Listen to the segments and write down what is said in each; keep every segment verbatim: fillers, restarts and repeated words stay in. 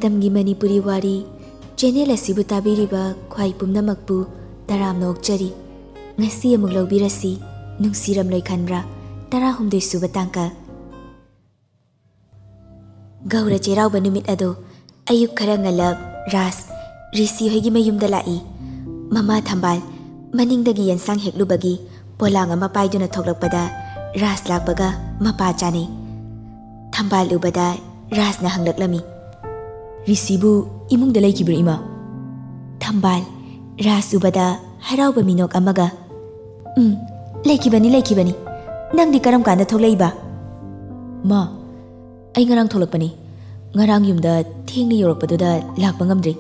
ꯃꯇꯝꯒꯤ ꯃꯅꯤꯄꯨꯔꯤ ꯋꯥꯔꯤ ꯆꯦꯅꯦꯜ ꯑꯁꯤꯕꯨ ꯇꯥꯕꯤꯔꯤꯕ ꯈ꯭ꯋꯥꯏ ꯄꯨꯝꯅꯃꯛꯄꯨ ꯇꯔꯥꯝꯅ ꯑꯣꯛꯆꯔꯤ꯫ ꯉꯁꯤ ꯑꯃꯨꯛ ꯂꯧꯕꯤꯔꯁꯤ, ꯅꯨꯡꯁꯤꯔꯝꯂꯣꯏ ꯈꯟꯕ꯭ꯔꯥ? ꯇꯔꯥꯍꯨꯝꯗꯣꯏ ꯁꯨꯕ ꯇꯥꯡꯀꯛ꯫ ꯒꯧꯔ ꯆꯩꯔꯥꯎꯕ ꯅꯨꯃꯤꯠ ꯑꯗꯣ ꯑꯌꯨꯛ ꯈꯔ ꯉꯜꯂꯞ ꯔꯥꯖ ꯔꯤꯁꯤ ꯍꯣꯏꯒꯤ ꯃꯌꯨꯝꯗ ꯂꯥꯛꯏ꯫ ꯃꯃꯥ ꯊꯝꯕꯥꯜ ꯃꯅꯤꯡꯗꯒꯤ ꯌꯦꯟꯁꯥꯡ ꯍꯦꯛꯂꯨꯕꯒꯤ ꯄꯣꯂꯥꯡ ꯑꯃ ꯄꯥꯏꯗꯨꯅ ꯊꯣꯛꯂꯛꯄꯗ ꯔꯥꯖ ꯂꯥꯛꯄꯒ ꯃꯄꯥ ꯆꯥꯅꯩ꯫ ꯊꯝꯕꯥꯜ ꯎꯕꯗ ꯔꯥꯖꯅ ꯍꯪꯂꯛꯂꯝꯃꯤ, "ꯔꯤꯁꯤꯕꯨ ꯏꯃꯨꯡꯗ ꯂꯩꯈꯤꯕ꯭ꯔꯥ, ꯏꯃꯥ?" ꯊꯝꯕꯥꯜ ꯔꯥꯖ ꯎꯕꯗ ꯍꯔꯥꯎꯕ ꯃꯤꯅꯣꯛ ꯑꯃꯒ, "ꯎꯝ, ꯂꯩꯈꯤꯕꯅꯤ, ꯂꯩꯈꯤꯕꯅꯤ꯫ ꯅꯪꯗꯤ ꯀꯔꯝ ꯀꯥꯟꯗ ꯊꯣꯛꯂꯛꯏꯕ?" "ꯃꯥ, ꯑꯩ ꯉꯔꯥꯡ ꯊꯣꯛꯂꯛꯄꯅꯤ꯫ ꯉꯔꯥꯡ ꯌꯨꯝꯗ ꯊꯦꯡꯅ ꯌꯧꯔꯛꯄꯗꯨꯗ ꯂꯥꯛꯄ ꯉꯝꯗ꯭ꯔꯦ꯫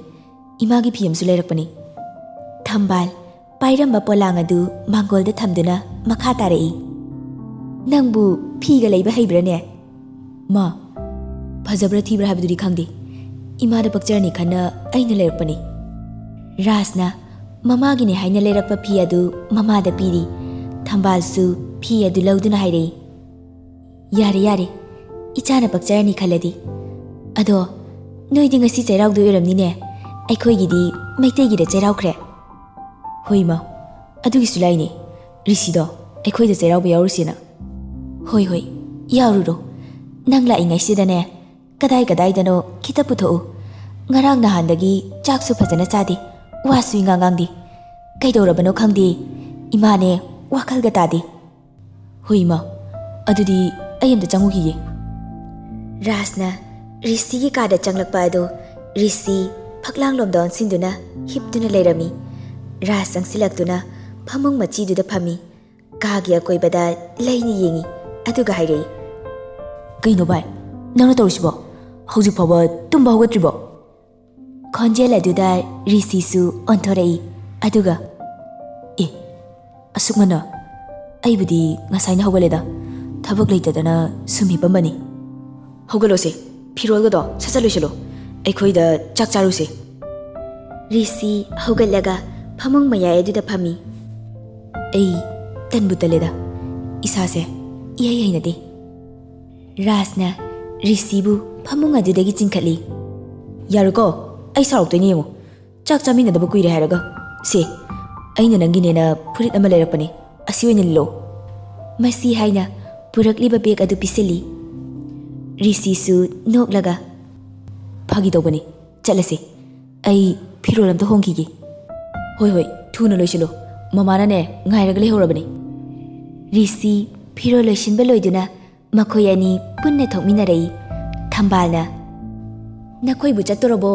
ꯏꯃꯥꯒꯤ ꯐꯤ ꯑꯃꯁꯨ ꯂꯩꯔꯛꯄꯅꯤ꯫" ꯊꯝꯕꯥꯜ ꯄꯥꯏꯔꯝꯕ ꯄꯣꯂꯥꯡ ꯑꯗꯨ ꯃꯥꯡꯒꯣꯜꯗ ꯊꯝꯗꯨꯅ ꯃꯈꯥ ꯇꯥꯔꯛꯏ, "ꯅꯪꯕꯨ ꯐꯤꯒ ꯂꯩꯕ ꯍꯩꯕ꯭ꯔꯥꯅꯦ?" "ꯃꯥ, ꯐꯖꯕ꯭ꯔꯥ ꯊꯤꯕ꯭ꯔꯥ ꯍꯥꯏꯕꯗꯨꯗꯤ ꯈꯪꯗꯦ꯫ ꯏꯃꯥꯗ ꯄꯛꯆꯔꯅꯤ ꯈꯟꯅ ꯑꯩꯅ ꯂꯩꯔꯛꯄꯅꯤ꯫" ꯔꯥꯖꯅ ꯃꯃꯥꯒꯤꯅꯦ ꯍꯥꯏꯅ ꯂꯩꯔꯛꯄ ꯐꯤ ꯑꯗꯨ ꯃꯃꯥꯗ ꯄꯤꯔꯤ꯫ ꯊꯝꯕꯥꯜꯁꯨ ꯐꯤ ꯑꯗꯨ ꯂꯧꯗꯨꯅ ꯍꯥꯏꯔꯛꯏ, "ꯌꯥꯔꯦ, ꯌꯥꯔꯦ, ꯏꯆꯥꯅ ꯄꯛꯆꯔꯅꯤ ꯈꯜꯂꯗꯤ꯫ ꯑꯗꯣ ꯅꯣꯏꯗꯤ ꯉꯁꯤ ꯆꯩꯔꯥꯎꯗꯣꯏ ꯑꯣꯏꯔꯝꯅꯤꯅꯦ꯫ ꯑꯩꯈꯣꯏꯒꯤꯗꯤ ꯃꯩꯇꯩꯒꯤꯗ ꯆꯩꯔꯥꯎꯈ꯭ꯔꯦ꯫" "ꯍꯣꯏ ꯏꯃꯥ, ꯑꯗꯨꯒꯤꯁꯨ ꯂꯥꯏꯅꯦ꯫ ꯔꯤꯁꯤꯗꯣ ꯑꯩꯈꯣꯏꯗ ꯆꯩꯔꯥꯎꯕ ꯌꯥꯎꯔꯨꯁꯦꯅ꯫" "ꯍꯣꯏ, ꯍꯣꯏ, ꯌꯥꯎꯔꯨꯔꯣ꯫ ꯅꯪ ꯂꯥꯛꯏꯉꯩꯁꯤꯗꯅꯦ ꯀꯗꯥꯏ ꯀꯗꯥꯏꯗꯅꯣ ꯈꯤꯇ ꯄꯨꯊꯣꯛꯎ꯫ ꯉꯔꯥꯡ ꯅꯍꯥꯟꯗꯒꯤ ꯆꯥꯛꯁꯨ ꯐꯖꯅ ꯆꯥꯗꯦ, ꯋꯥꯁꯨ ꯏꯉꯥꯡ ꯉꯥꯡꯗꯦ꯫ ꯀꯩꯗꯧꯔꯕꯅꯣ ꯈꯪꯗꯦ, ꯏꯃꯥꯅꯦ ꯋꯥꯈꯜꯒ ꯇꯥꯗꯦ꯫" "ꯍꯣꯏ ꯏꯃꯥ, ꯑꯗꯨꯗꯤ ꯑꯩ ꯑꯝꯇ ꯆꯪꯉꯨꯈꯤꯒꯦ꯫" ꯔꯥꯖꯅ ꯔꯤꯁꯤꯒꯤ ꯀꯥꯗ ꯆꯪꯂꯛꯄ ꯑꯗꯨ ꯔꯤꯁꯤ ꯐꯛꯂꯥꯡꯂꯣꯝꯗ ꯑꯣꯟꯁꯤꯟꯗꯨꯅ ꯍꯤꯞꯇꯨꯅ ꯂꯩꯔꯝꯃꯤ꯫ ꯔꯥꯖ ꯆꯪꯁꯤꯜꯂꯛꯇꯨꯅ ꯐꯃꯨꯡ ꯃꯆꯤꯗꯨꯗ ꯐꯝꯃꯤ꯫ ꯀꯥꯒꯤ ꯑꯀꯣꯏꯕꯗ ꯂꯩꯅ ꯌꯦꯡꯉꯤ, ꯑꯗꯨꯒ ꯍꯥꯏꯔꯛꯏ, "ꯀꯩꯅꯣ ꯚꯥꯏ, ꯅꯪꯅ ꯇꯧꯔꯤꯁꯤꯕꯣ? ꯍꯧꯖꯤꯛ ꯐꯥꯎꯕ ꯇꯨꯝꯕ ꯍꯧꯒꯠꯇ꯭ꯔꯤꯕꯣ?" ꯈꯣꯟꯖꯦꯜ ꯑꯗꯨꯗ ꯔꯤꯁꯤꯁꯨ ꯑꯣꯟꯊꯣꯔꯛꯏ, ꯑꯗꯨꯒ, "ꯑꯦ, ꯑꯁꯨꯛ ꯉꯟꯅ? ꯑꯩꯕꯨꯗꯤ ꯉꯁꯥꯏꯅ ꯍꯧꯒꯠꯂꯦꯗ, ꯊꯕꯛ ꯂꯩꯇꯗꯅ ꯁꯨꯝ ꯍꯤꯞꯄꯝꯕꯅꯤ꯫" "ꯍꯧꯒꯠꯂꯣꯁꯦ, ꯐꯤꯔꯣꯜꯒꯗꯣ ꯁꯠ ꯁꯠ ꯂꯣꯏꯁꯤꯜꯂꯣ, ꯑꯩꯈꯣꯏꯗ ꯆꯥꯛ ꯆꯥꯔꯨꯁꯦ꯫" ꯔꯤꯁꯤ ꯍꯧꯒꯠꯂꯒ ꯐꯃꯨꯡ ꯃꯌꯥꯏ ꯑꯗꯨꯗ ꯐꯝꯃꯤ꯫ "ꯑꯩ ꯇꯟꯕꯨ ꯇꯜꯂꯦꯗ, ꯏꯁꯥꯁꯦ ꯏꯍꯩ ꯍꯩꯅꯗꯦ꯫" ꯔꯥꯖꯅ ꯔꯤꯁꯤꯕꯨ ꯐꯃꯨꯡ ꯑꯗꯨꯗꯒꯤ ꯆꯤꯡꯈꯠꯂꯤ꯫ ꯌꯥꯔꯣꯏꯀꯣ, ꯑꯩ ꯁꯥꯎꯔꯛꯇꯣꯏꯅꯦ ꯌꯦꯡꯉꯣ꯫ ꯆꯥꯛ ꯆꯥꯃꯤꯟꯅꯗꯕ ꯀꯨꯏꯔꯦ ꯍꯥꯏꯔꯒ꯫ ꯁꯦ, ꯑꯩꯅ ꯅꯪꯒꯤꯅꯦꯅ ꯐꯨꯔꯤꯠ ꯑꯃ ꯂꯩꯔꯛꯄꯅꯦ, ꯑꯁꯤ ꯑꯣꯏꯅ ꯂꯤꯠꯂꯣ꯫ ꯃꯁꯤ ꯍꯥꯏꯅ ꯄꯨꯔꯛꯂꯤꯕ ꯕꯦꯒ ꯑꯗꯨ ꯄꯤꯁꯤꯜꯂꯤ꯫ ꯔꯤꯁꯤꯁꯨ ꯅꯣꯛꯂꯒ, "ꯐꯥꯒꯤ ꯇꯧꯕꯅꯤ, ꯆꯠꯂꯁꯤ꯫ ꯑꯩ ꯐꯤꯔꯣꯜ ꯑꯝꯇ ꯍꯣꯡꯈꯤꯒꯦ꯫" "ꯍꯣꯏ ꯍꯣꯏ, ꯊꯨꯅ ꯂꯣꯏꯁꯤꯜꯂꯨ, ꯃꯃꯥꯅꯅꯦ ꯉꯥꯏꯔꯒ ꯂꯩꯍꯧꯔꯕꯅꯤ꯫" ꯔꯤꯁꯤ ꯐꯤꯔꯣꯜ ꯂꯣꯏꯁꯤꯟꯕ ꯂꯣꯏꯗꯨꯅ ꯃꯈꯣꯏ ꯑꯅꯤ ꯄꯨꯟꯅ ꯊꯣꯛꯃꯤꯟꯅꯔꯛꯏ꯫ ꯊꯝꯕꯥꯜꯅ, "ꯅꯈꯣꯏꯕꯨ ꯆꯠꯇꯣꯔꯕꯣ?"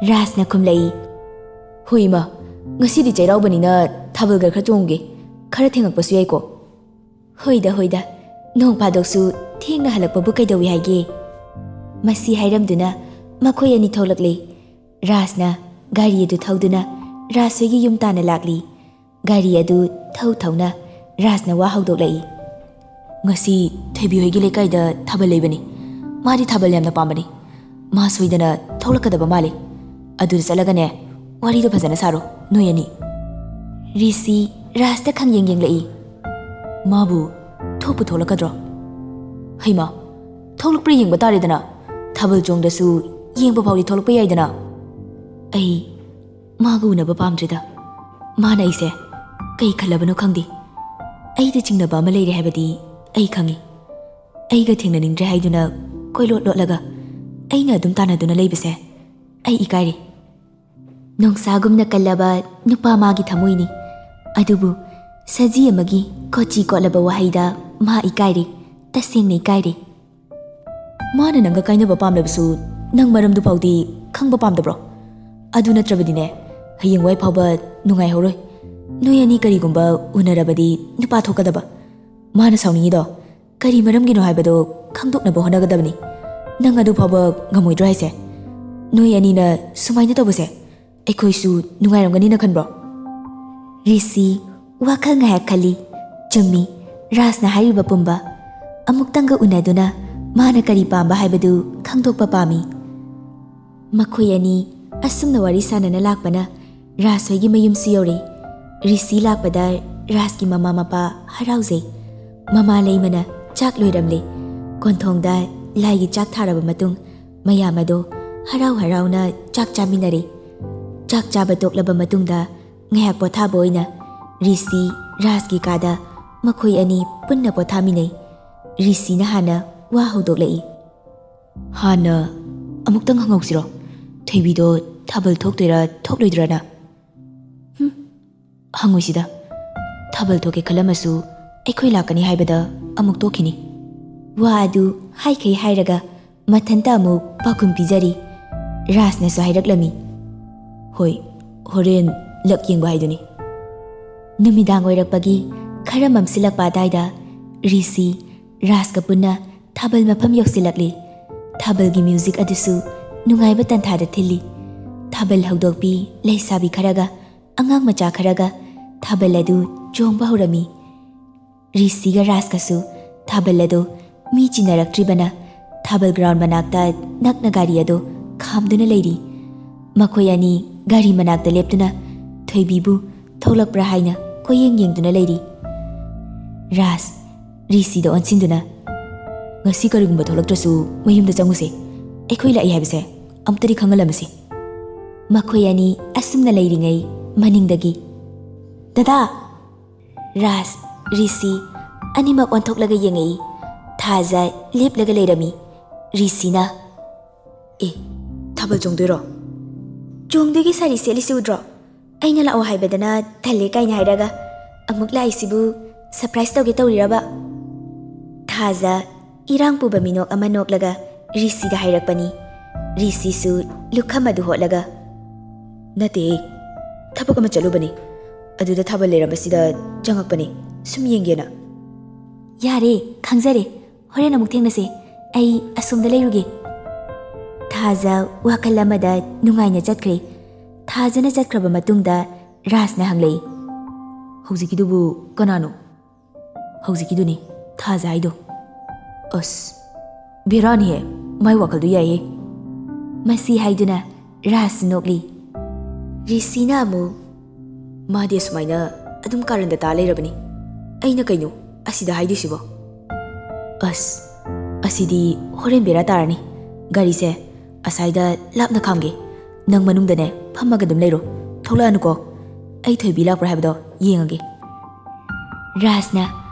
ꯔꯥꯖꯅ ꯈꯨꯝꯂꯛꯏ꯫ "ꯍꯣꯏ ꯏꯃꯥ, ꯉꯁꯤꯗꯤ ꯆꯩꯔꯥꯎꯕꯅꯤꯅ ꯊꯥꯕꯜꯒ ꯈꯔ ꯆꯣꯡꯒꯦ, ꯈꯔ ꯊꯦꯡꯉꯛꯄꯁꯨ ꯌꯥꯏꯀꯣ꯫" "ꯍꯣꯏꯗ ꯍꯣꯏꯗ, ꯅꯣꯡ ꯐꯥꯗꯣꯛꯁꯨ ꯊꯦꯡꯅ ꯍꯜꯂꯛꯄꯕꯨ ꯀꯩꯗꯧꯏ ꯍꯥꯏꯒꯦ?" ꯃꯁꯤ ꯍꯥꯏꯔꯝꯗꯨꯅ ꯃꯈꯣꯏ ꯑꯅꯤ ꯊꯣꯛꯂꯛꯂꯦ꯫ ꯔꯥꯖꯅ ꯒꯥꯔꯤ ꯑꯗꯨ ꯊꯧꯗꯨꯅ ꯔꯥꯖ ꯍꯣꯏꯒꯤ ꯌꯨꯝ ꯇꯥꯟꯅ ꯂꯥꯛꯂꯤ꯫ ꯒꯥꯔꯤ ꯑꯗꯨ ꯊꯧ ꯊꯧꯅ ꯔꯥꯖꯅ ꯋꯥ ꯍꯧꯗꯣꯛꯂꯛꯏ꯫ "ꯉꯁꯤ ꯊꯣꯏꯕꯤ ꯍꯣꯏꯒꯤ ꯂꯩꯀꯥꯏꯗ ꯊꯥꯕꯜ ꯂꯩꯕꯅꯤ꯫ ꯃꯥꯗꯤ ꯊꯥꯕꯜ ꯌꯥꯝꯅ ꯄꯥꯝꯕꯅꯤ꯫ ꯃꯥ ꯁꯣꯏꯗꯅ ꯊꯣꯛꯂꯛꯀꯗꯕ ꯃꯥꯜꯂꯤ꯫ ꯑꯗꯨꯗ ꯆꯠꯂꯒꯅꯦ, ꯋꯥꯔꯤꯗꯣ ꯐꯖꯅ ꯁꯥꯔꯣ, ꯅꯣꯏ ꯑꯅꯤ꯫" ꯔꯤꯁꯤ ꯔꯥꯖꯇ ꯈꯪꯌꯦꯡ ꯌꯦꯡꯂꯛꯏ꯫ "ꯃꯥꯕꯨ ꯊꯣꯛꯄꯨ ꯊꯣꯛꯂꯛꯀꯗ꯭ꯔꯣ?" "ꯍꯩꯃꯥ, ꯊꯣꯛꯂꯛꯄ꯭ꯔꯥ ꯌꯦꯡꯕ ꯇꯥꯔꯦꯗꯅ꯫ ꯊꯥꯕꯜ ꯆꯣꯡꯗꯁꯨ ꯌꯦꯡꯕ ꯐꯥꯎꯗꯤ ꯊꯣꯛꯂꯛꯄ ꯌꯥꯏꯗꯅ꯫" "ꯑꯩ ꯃꯥꯒ ꯎꯅꯕ ꯄꯥꯝꯗ꯭ꯔꯦꯗ꯫ ꯃꯥꯅ ꯑꯩꯁꯦ ꯀꯩ ꯈꯜꯂꯕꯅꯣ ꯈꯪꯗꯦ꯫ ꯑꯩꯗ ꯆꯤꯡꯅꯕ ꯑꯃ ꯂꯩꯔꯦ ꯍꯥꯏꯕꯗꯤ ꯑꯩ ꯈꯪꯉꯤ꯫ ꯑꯩꯒ ꯊꯦꯡꯅꯅꯤꯡꯗ꯭ꯔꯦ ꯍꯥꯏꯗꯨꯅ ꯀꯣꯏꯂꯣꯠ ꯂꯣꯠꯂꯒ ꯑꯩꯅ ꯑꯗꯨꯝ ꯇꯥꯟꯅꯗꯨꯅ ꯂꯩꯕꯁꯦ ꯑꯩ ꯏꯀꯥꯏꯔꯦ꯫" ꯅꯣꯡꯁꯥꯒꯨꯝꯅ ꯀꯜꯂꯕ ꯅꯨꯄꯥ ꯃꯥꯒꯤ ꯊꯃꯣꯏꯅꯤ꯫ ꯑꯗꯨꯕꯨ ꯁꯖꯤ ꯑꯃꯒꯤ ꯀꯣꯆꯤ ꯀꯣꯠꯂꯕ ꯋꯥꯍꯩꯗ ꯃꯥ ꯏꯀꯥꯏꯔꯦ, ꯇꯁꯦꯡꯅ ꯏꯀꯥꯏꯔꯦ꯫ "ꯃꯥꯅ ꯅꯪꯒ ꯀꯥꯏꯅꯕ ꯄꯥꯝꯂꯕꯁꯨ ꯅꯪ ꯃꯔꯝꯗꯨ ꯐꯥꯎꯗꯤ ꯈꯪꯕ ꯄꯥꯝꯗꯕ꯭ꯔꯣ? ꯑꯗꯨ ꯅꯠꯇ꯭ꯔꯕꯗꯤꯅꯦ, ꯍꯌꯦꯡꯋꯥꯏ ꯐꯥꯎꯕ ꯅꯨꯡꯉꯥꯏꯍꯧꯔꯣꯏ꯫ ꯅꯣꯏ ꯑꯅꯤ ꯀꯔꯤꯒꯨꯝꯕ ꯎꯅꯔꯕꯗꯤ ꯅꯨꯄꯥ ꯊꯣꯛꯀꯗꯕ꯫ ꯃꯥꯅ ꯁꯥꯎꯅꯤꯡꯉꯤꯗꯣ ꯀꯔꯤ ꯃꯔꯝꯒꯤꯅꯣ ꯍꯥꯏꯕꯗꯣ ꯈꯪꯗꯣꯛꯅꯕ ꯍꯣꯠꯅꯒꯗꯕꯅꯤ꯫ ꯅꯪ ꯑꯗꯨ ꯐꯥꯎꯕ ꯉꯝꯃꯣꯏꯗ꯭ꯔꯣ ꯍꯥꯏꯁꯦ? ꯅꯣꯏ ꯑꯅꯤꯅ ꯁꯨꯃꯥꯏꯅ ꯇꯧꯕꯁꯦ ꯑꯩꯈꯣꯏꯁꯨ ꯅꯨꯡꯉꯥꯏꯔꯝꯒꯅꯤꯅ ꯈꯟꯕ꯭ꯔꯣ?" ꯔꯤꯁꯤ ꯋꯥꯈꯜ ꯉꯥꯏꯍꯥꯛ ꯈꯜꯂꯤ꯫ ꯆꯨꯝꯃꯤ, ꯔꯥꯖꯅ ꯍꯥꯏꯔꯤꯕ ꯄꯨꯝꯕ꯫ ꯑꯃꯨꯛꯇꯪꯒ ꯎꯅꯗꯨꯅ ꯃꯥꯅ ꯀꯔꯤ ꯄꯥꯝꯕ ꯍꯥꯏꯕꯗꯨ ꯈꯪꯗꯣꯛꯄ ꯄꯥꯝꯃꯤ꯫ ꯃꯈꯣꯏ ꯑꯅꯤ ꯑꯁꯨꯝꯅ ꯋꯥꯔꯤ ꯁꯥꯟꯅꯅ ꯂꯥꯛꯄꯅ ꯔꯥꯖ ꯍꯣꯏꯒꯤ ꯃꯌꯨꯝꯁꯨ ꯌꯧꯔꯦ꯫ ꯔꯤꯁꯤ ꯂꯥꯛꯄꯗ ꯔꯥꯖꯀꯤ ꯃꯃꯥ ꯃꯄꯥ ꯍꯔꯥꯎꯖꯩ꯫ ꯃꯃꯥ ꯂꯩꯃꯅ ꯆꯥꯛ ꯂꯣꯏꯔꯝꯂꯦ꯫ ꯀꯣꯟꯊꯣꯡꯗ ꯂꯥꯏꯒꯤ ꯆꯥꯛ ꯊꯥꯔꯕ ꯃꯇꯨꯡ ꯃꯌꯥꯝ ꯑꯗꯣ ꯍꯔꯥꯎ ꯍꯔꯥꯎꯅ ꯆꯥꯛ ꯆꯥꯃꯤꯟꯅꯔꯦ꯫ ꯆꯥꯛ ꯆꯥꯕ ꯇꯣꯛꯂꯕ ꯃꯇꯨꯡꯗ ꯉꯥꯏꯍꯥꯛ ꯄꯣꯊꯥꯕ ꯑꯣꯏꯅ ꯔꯤꯁꯤ ꯔꯥꯖꯀꯤ ꯀꯥꯗ ꯃꯈꯣꯏ ꯑꯅꯤ ꯄꯨꯟꯅ ꯄꯣꯊꯥꯃꯤꯟꯅꯩ꯫ ꯔꯤꯁꯤꯅ ꯍꯥꯟꯅ ꯋꯥ ꯍꯧꯗꯣꯛꯂꯛꯏ꯫ "ꯍꯥꯟꯅ ꯑꯃꯨꯛꯇꯪ ꯍꯪꯍꯧꯁꯤꯔꯣ? ꯊꯣꯏꯕꯤꯗꯣ ꯊꯥꯕꯜ ꯊꯣꯛꯇꯣꯏꯔꯥ ꯊꯣꯛꯂꯣꯏꯗ꯭ꯔꯥꯅ?" "ꯍꯨꯝ, ꯍꯪꯉꯣꯏꯁꯤꯗ꯫ ꯊꯥꯕꯜ ꯊꯣꯛꯀꯦ ꯈꯜꯂꯝꯃꯁꯨ ꯑꯩꯈꯣꯏ ꯂꯥꯛꯀꯅꯤ ꯍꯥꯏꯕꯗ ꯑꯃꯨꯛ ꯇꯣꯛꯈꯤꯅꯤ꯫" ꯋꯥ ꯑꯗꯨ ꯍꯥꯏꯈꯩ ꯍꯥꯏꯔꯒ ꯃꯊꯟꯇ ꯑꯃꯨꯛ ꯄꯥꯎꯈꯨꯝ ꯄꯤꯖꯔꯤ꯫ ꯔꯥꯖꯅꯁꯨ ꯍꯥꯏꯔꯛꯂꯝꯃꯤ꯫ "ꯍꯣꯏ, ꯍꯣꯔꯦꯟ ꯂꯛ ꯌꯦꯡꯕ ꯍꯥꯏꯗꯨꯅꯤ꯫" ꯅꯨꯃꯤꯗꯥꯡ ꯑꯣꯏꯔꯛꯄꯒꯤ ꯈꯔ ꯃꯝꯁꯤꯜꯂꯛꯄ ꯑꯗꯥꯏꯗ ꯔꯤꯁꯤ ꯔꯥꯖꯀ ꯄꯨꯟꯅ ꯊꯥꯕꯜ ꯃꯐꯝ ꯌꯧꯁꯤꯜꯂꯛꯂꯤ꯫ ꯊꯥꯕꯜꯒꯤ ꯃ꯭ꯌꯨꯖꯤꯛ ꯑꯗꯨꯁꯨ ꯅꯨꯡꯉꯥꯏꯕ ꯇꯟꯊꯥꯗ ꯊꯤꯜꯂꯤ꯫ ꯊꯥꯕꯜ ꯍꯧꯗꯣꯛꯄꯤ ꯂꯩꯁꯥꯕꯤ ꯈꯔꯒ ꯑꯉꯥꯡ ꯃꯆꯥ ꯈꯔꯒ ꯊꯥꯕꯜ ꯑꯗꯨ ꯆꯣꯡꯕ ꯍꯧꯔꯝꯃꯤ꯫ ꯔꯤꯁꯤꯒ ꯔꯥꯖꯀꯁꯨ ꯊꯥꯕꯜ ꯑꯗꯨ ꯃꯤ ꯆꯤꯟꯅꯔꯛꯇ꯭ꯔꯤꯕꯅ ꯊꯥꯕꯜ ꯒ꯭ꯔꯥꯎꯟ ꯃꯅꯥꯛꯇ ꯅꯛꯅ ꯒꯥꯔꯤ ꯑꯗꯨ ꯈꯥꯝꯗꯨꯅ ꯂꯩꯔꯤ꯫ ꯃꯈꯣꯏ ꯑꯅꯤ ꯒꯥꯔꯤ ꯃꯅꯥꯛꯇ ꯂꯦꯞꯇꯨꯅ ꯊꯣꯏꯕꯤꯕꯨ ꯊꯣꯛꯂꯛꯄ꯭ꯔꯥ ꯍꯥꯏꯅ ꯀꯣꯏꯌꯦꯡ ꯌꯦꯡꯗꯨꯅ ꯂꯩꯔꯤ꯫ ꯔꯥꯖ ꯔꯤꯁꯤꯗ ꯑꯣꯟꯁꯤꯟꯗꯨꯅ, "ꯉꯁꯤ ꯀꯔꯤꯒꯨꯝꯕ ꯊꯣꯛꯂꯛꯇ꯭ꯔꯁꯨ ꯃꯌꯨꯝꯗ ꯆꯪꯉꯨꯁꯦ꯫ ꯑꯩꯈꯣꯏ ꯂꯥꯛꯏ ꯍꯥꯏꯕꯁꯦ ꯑꯃꯨꯛꯇꯗꯤ ꯈꯪꯍꯜꯂꯝꯃꯁꯤ꯫" ꯃꯈꯣꯏ ꯑꯅꯤ ꯑꯁꯨꯝꯅ ꯂꯩꯔꯤꯉꯩ ꯃꯅꯤꯡꯗꯒꯤ, "ꯗꯗꯥ!" ꯔꯥꯖ, ꯔꯤꯁꯤ ꯑꯅꯤꯃꯛ ꯑꯣꯟꯊꯣꯛꯂꯒ ꯌꯦꯡꯉꯛꯏ꯫ ꯊꯥꯖ ꯂꯦꯞꯂꯒ ꯂꯩꯔꯝꯃꯤ꯫ ꯔꯤꯁꯤꯅ, "ꯑꯦ, ꯊꯥꯕꯜ ꯆꯣꯡꯗꯣꯏꯔꯣ?" "ꯆꯣꯡꯗꯣꯏꯒꯤ ꯁꯥꯔꯤ ꯁꯦꯠꯂꯤꯁꯤ ꯎꯗ꯭ꯔꯣ? ꯑꯩꯅ ꯂꯥꯛꯑꯣ ꯍꯥꯏꯕꯗꯅ ꯇꯜꯂꯦ ꯀꯥꯏꯅ ꯍꯥꯏꯔꯒ ꯑꯃꯨꯛ ꯂꯥꯛꯏꯁꯤꯕꯨ ꯁꯔꯄ꯭ꯔꯥꯏꯁ ꯇꯧꯒꯦ ꯇꯧꯔꯤꯔꯕ?" ꯊꯥꯖ ꯏꯔꯥꯡ ꯄꯨꯕ ꯃꯤꯅꯣꯛ ꯑꯃ ꯅꯣꯛꯂꯒ ꯔꯤꯁꯤꯗ ꯍꯥꯏꯔꯛꯄꯅꯤ꯫ ꯔꯤꯁꯤꯁꯨ ꯂꯨꯈꯝ ꯑꯗꯨ ꯍꯣꯠꯂꯒ, "ꯅꯠꯇꯦꯍꯦ, ꯊꯕꯛ ꯑꯃ ꯆꯠꯂꯨꯕꯅꯤ꯫ ꯑꯗꯨꯗ ꯊꯥꯕꯜ ꯂꯩꯔꯝꯕꯁꯤꯗ ꯆꯪꯉꯛꯄꯅꯤ, ꯁꯨꯝ ꯌꯦꯡꯒꯦꯅ꯫" "ꯌꯥꯔꯦ, ꯈꯪꯖꯔꯦ꯫ ꯍꯣꯔꯦꯟ ꯑꯃꯨꯛ ꯊꯦꯡꯅꯁꯦ꯫ ꯑꯩ ꯑꯁꯣꯝꯗ ꯂꯩꯔꯨꯒꯦ꯫" ꯊꯥꯖ ꯋꯥꯈꯜ ꯑꯃꯗ ꯅꯨꯡꯉꯥꯏꯅ ꯆꯠꯈ꯭ꯔꯦ꯫ ꯊꯥꯖꯅ ꯆꯠꯈ꯭ꯔꯕ ꯃꯇꯨꯡꯗ ꯔꯥꯖꯅ ꯍꯪꯂꯛꯏ, "ꯍꯧꯖꯤꯛꯀꯤꯗꯨꯕꯨ ꯀꯅꯥꯅꯣ?" "ꯍꯧꯖꯤꯛꯀꯤꯗꯨꯅꯤ, ꯊꯥꯖ ꯍꯥꯏꯗꯣ꯫" "ꯑꯁ, ꯕꯦꯔꯥꯅꯤꯍꯦ, ꯃꯥꯏ ꯋꯥꯈꯜꯗꯣ ꯌꯥꯏꯍꯦ꯫" ꯃꯁꯤ ꯍꯥꯏꯗꯨꯅ ꯔꯥꯖꯁꯨ ꯅꯣꯛꯂꯤ꯫ ꯔꯤꯁꯤꯅ ꯑꯃꯨꯛ, "ꯃꯥꯗꯤ ꯑꯁꯨꯃꯥꯏꯅ ꯑꯗꯨꯝ ꯀꯥꯔꯟꯗ ꯇꯥ ꯂꯩꯔꯕꯅꯤ꯫ ꯑꯩꯅ ꯀꯩꯅꯣ ꯑꯁꯤꯗ ꯍꯥꯏꯗꯣꯏꯁꯤꯕꯣ? ꯑꯁ, ꯑꯁꯤꯗꯤ ꯍꯣꯔꯦꯟ ꯕꯦꯔꯥ ꯇꯥꯔꯅꯤ꯫ ꯒꯥꯔꯤꯁꯦ ꯑꯁꯥꯏꯗ ꯂꯥꯞꯅ ꯈꯥꯝꯒꯦ꯫ ꯅꯪ ꯃꯅꯨꯡꯗꯅꯦ ꯐꯝꯃꯒ ꯑꯗꯨꯝ ꯂꯩꯔꯣ꯫ ꯊꯣꯛꯂꯛꯑꯅꯨꯀꯣ꯫ ꯑꯩ ꯊꯣꯏꯕꯤ ꯂꯥꯛꯄ꯭ꯔꯥ ꯍꯥꯏꯕꯗꯣ ꯌꯦꯡꯉꯒꯦ꯫ ꯔꯥꯖꯅ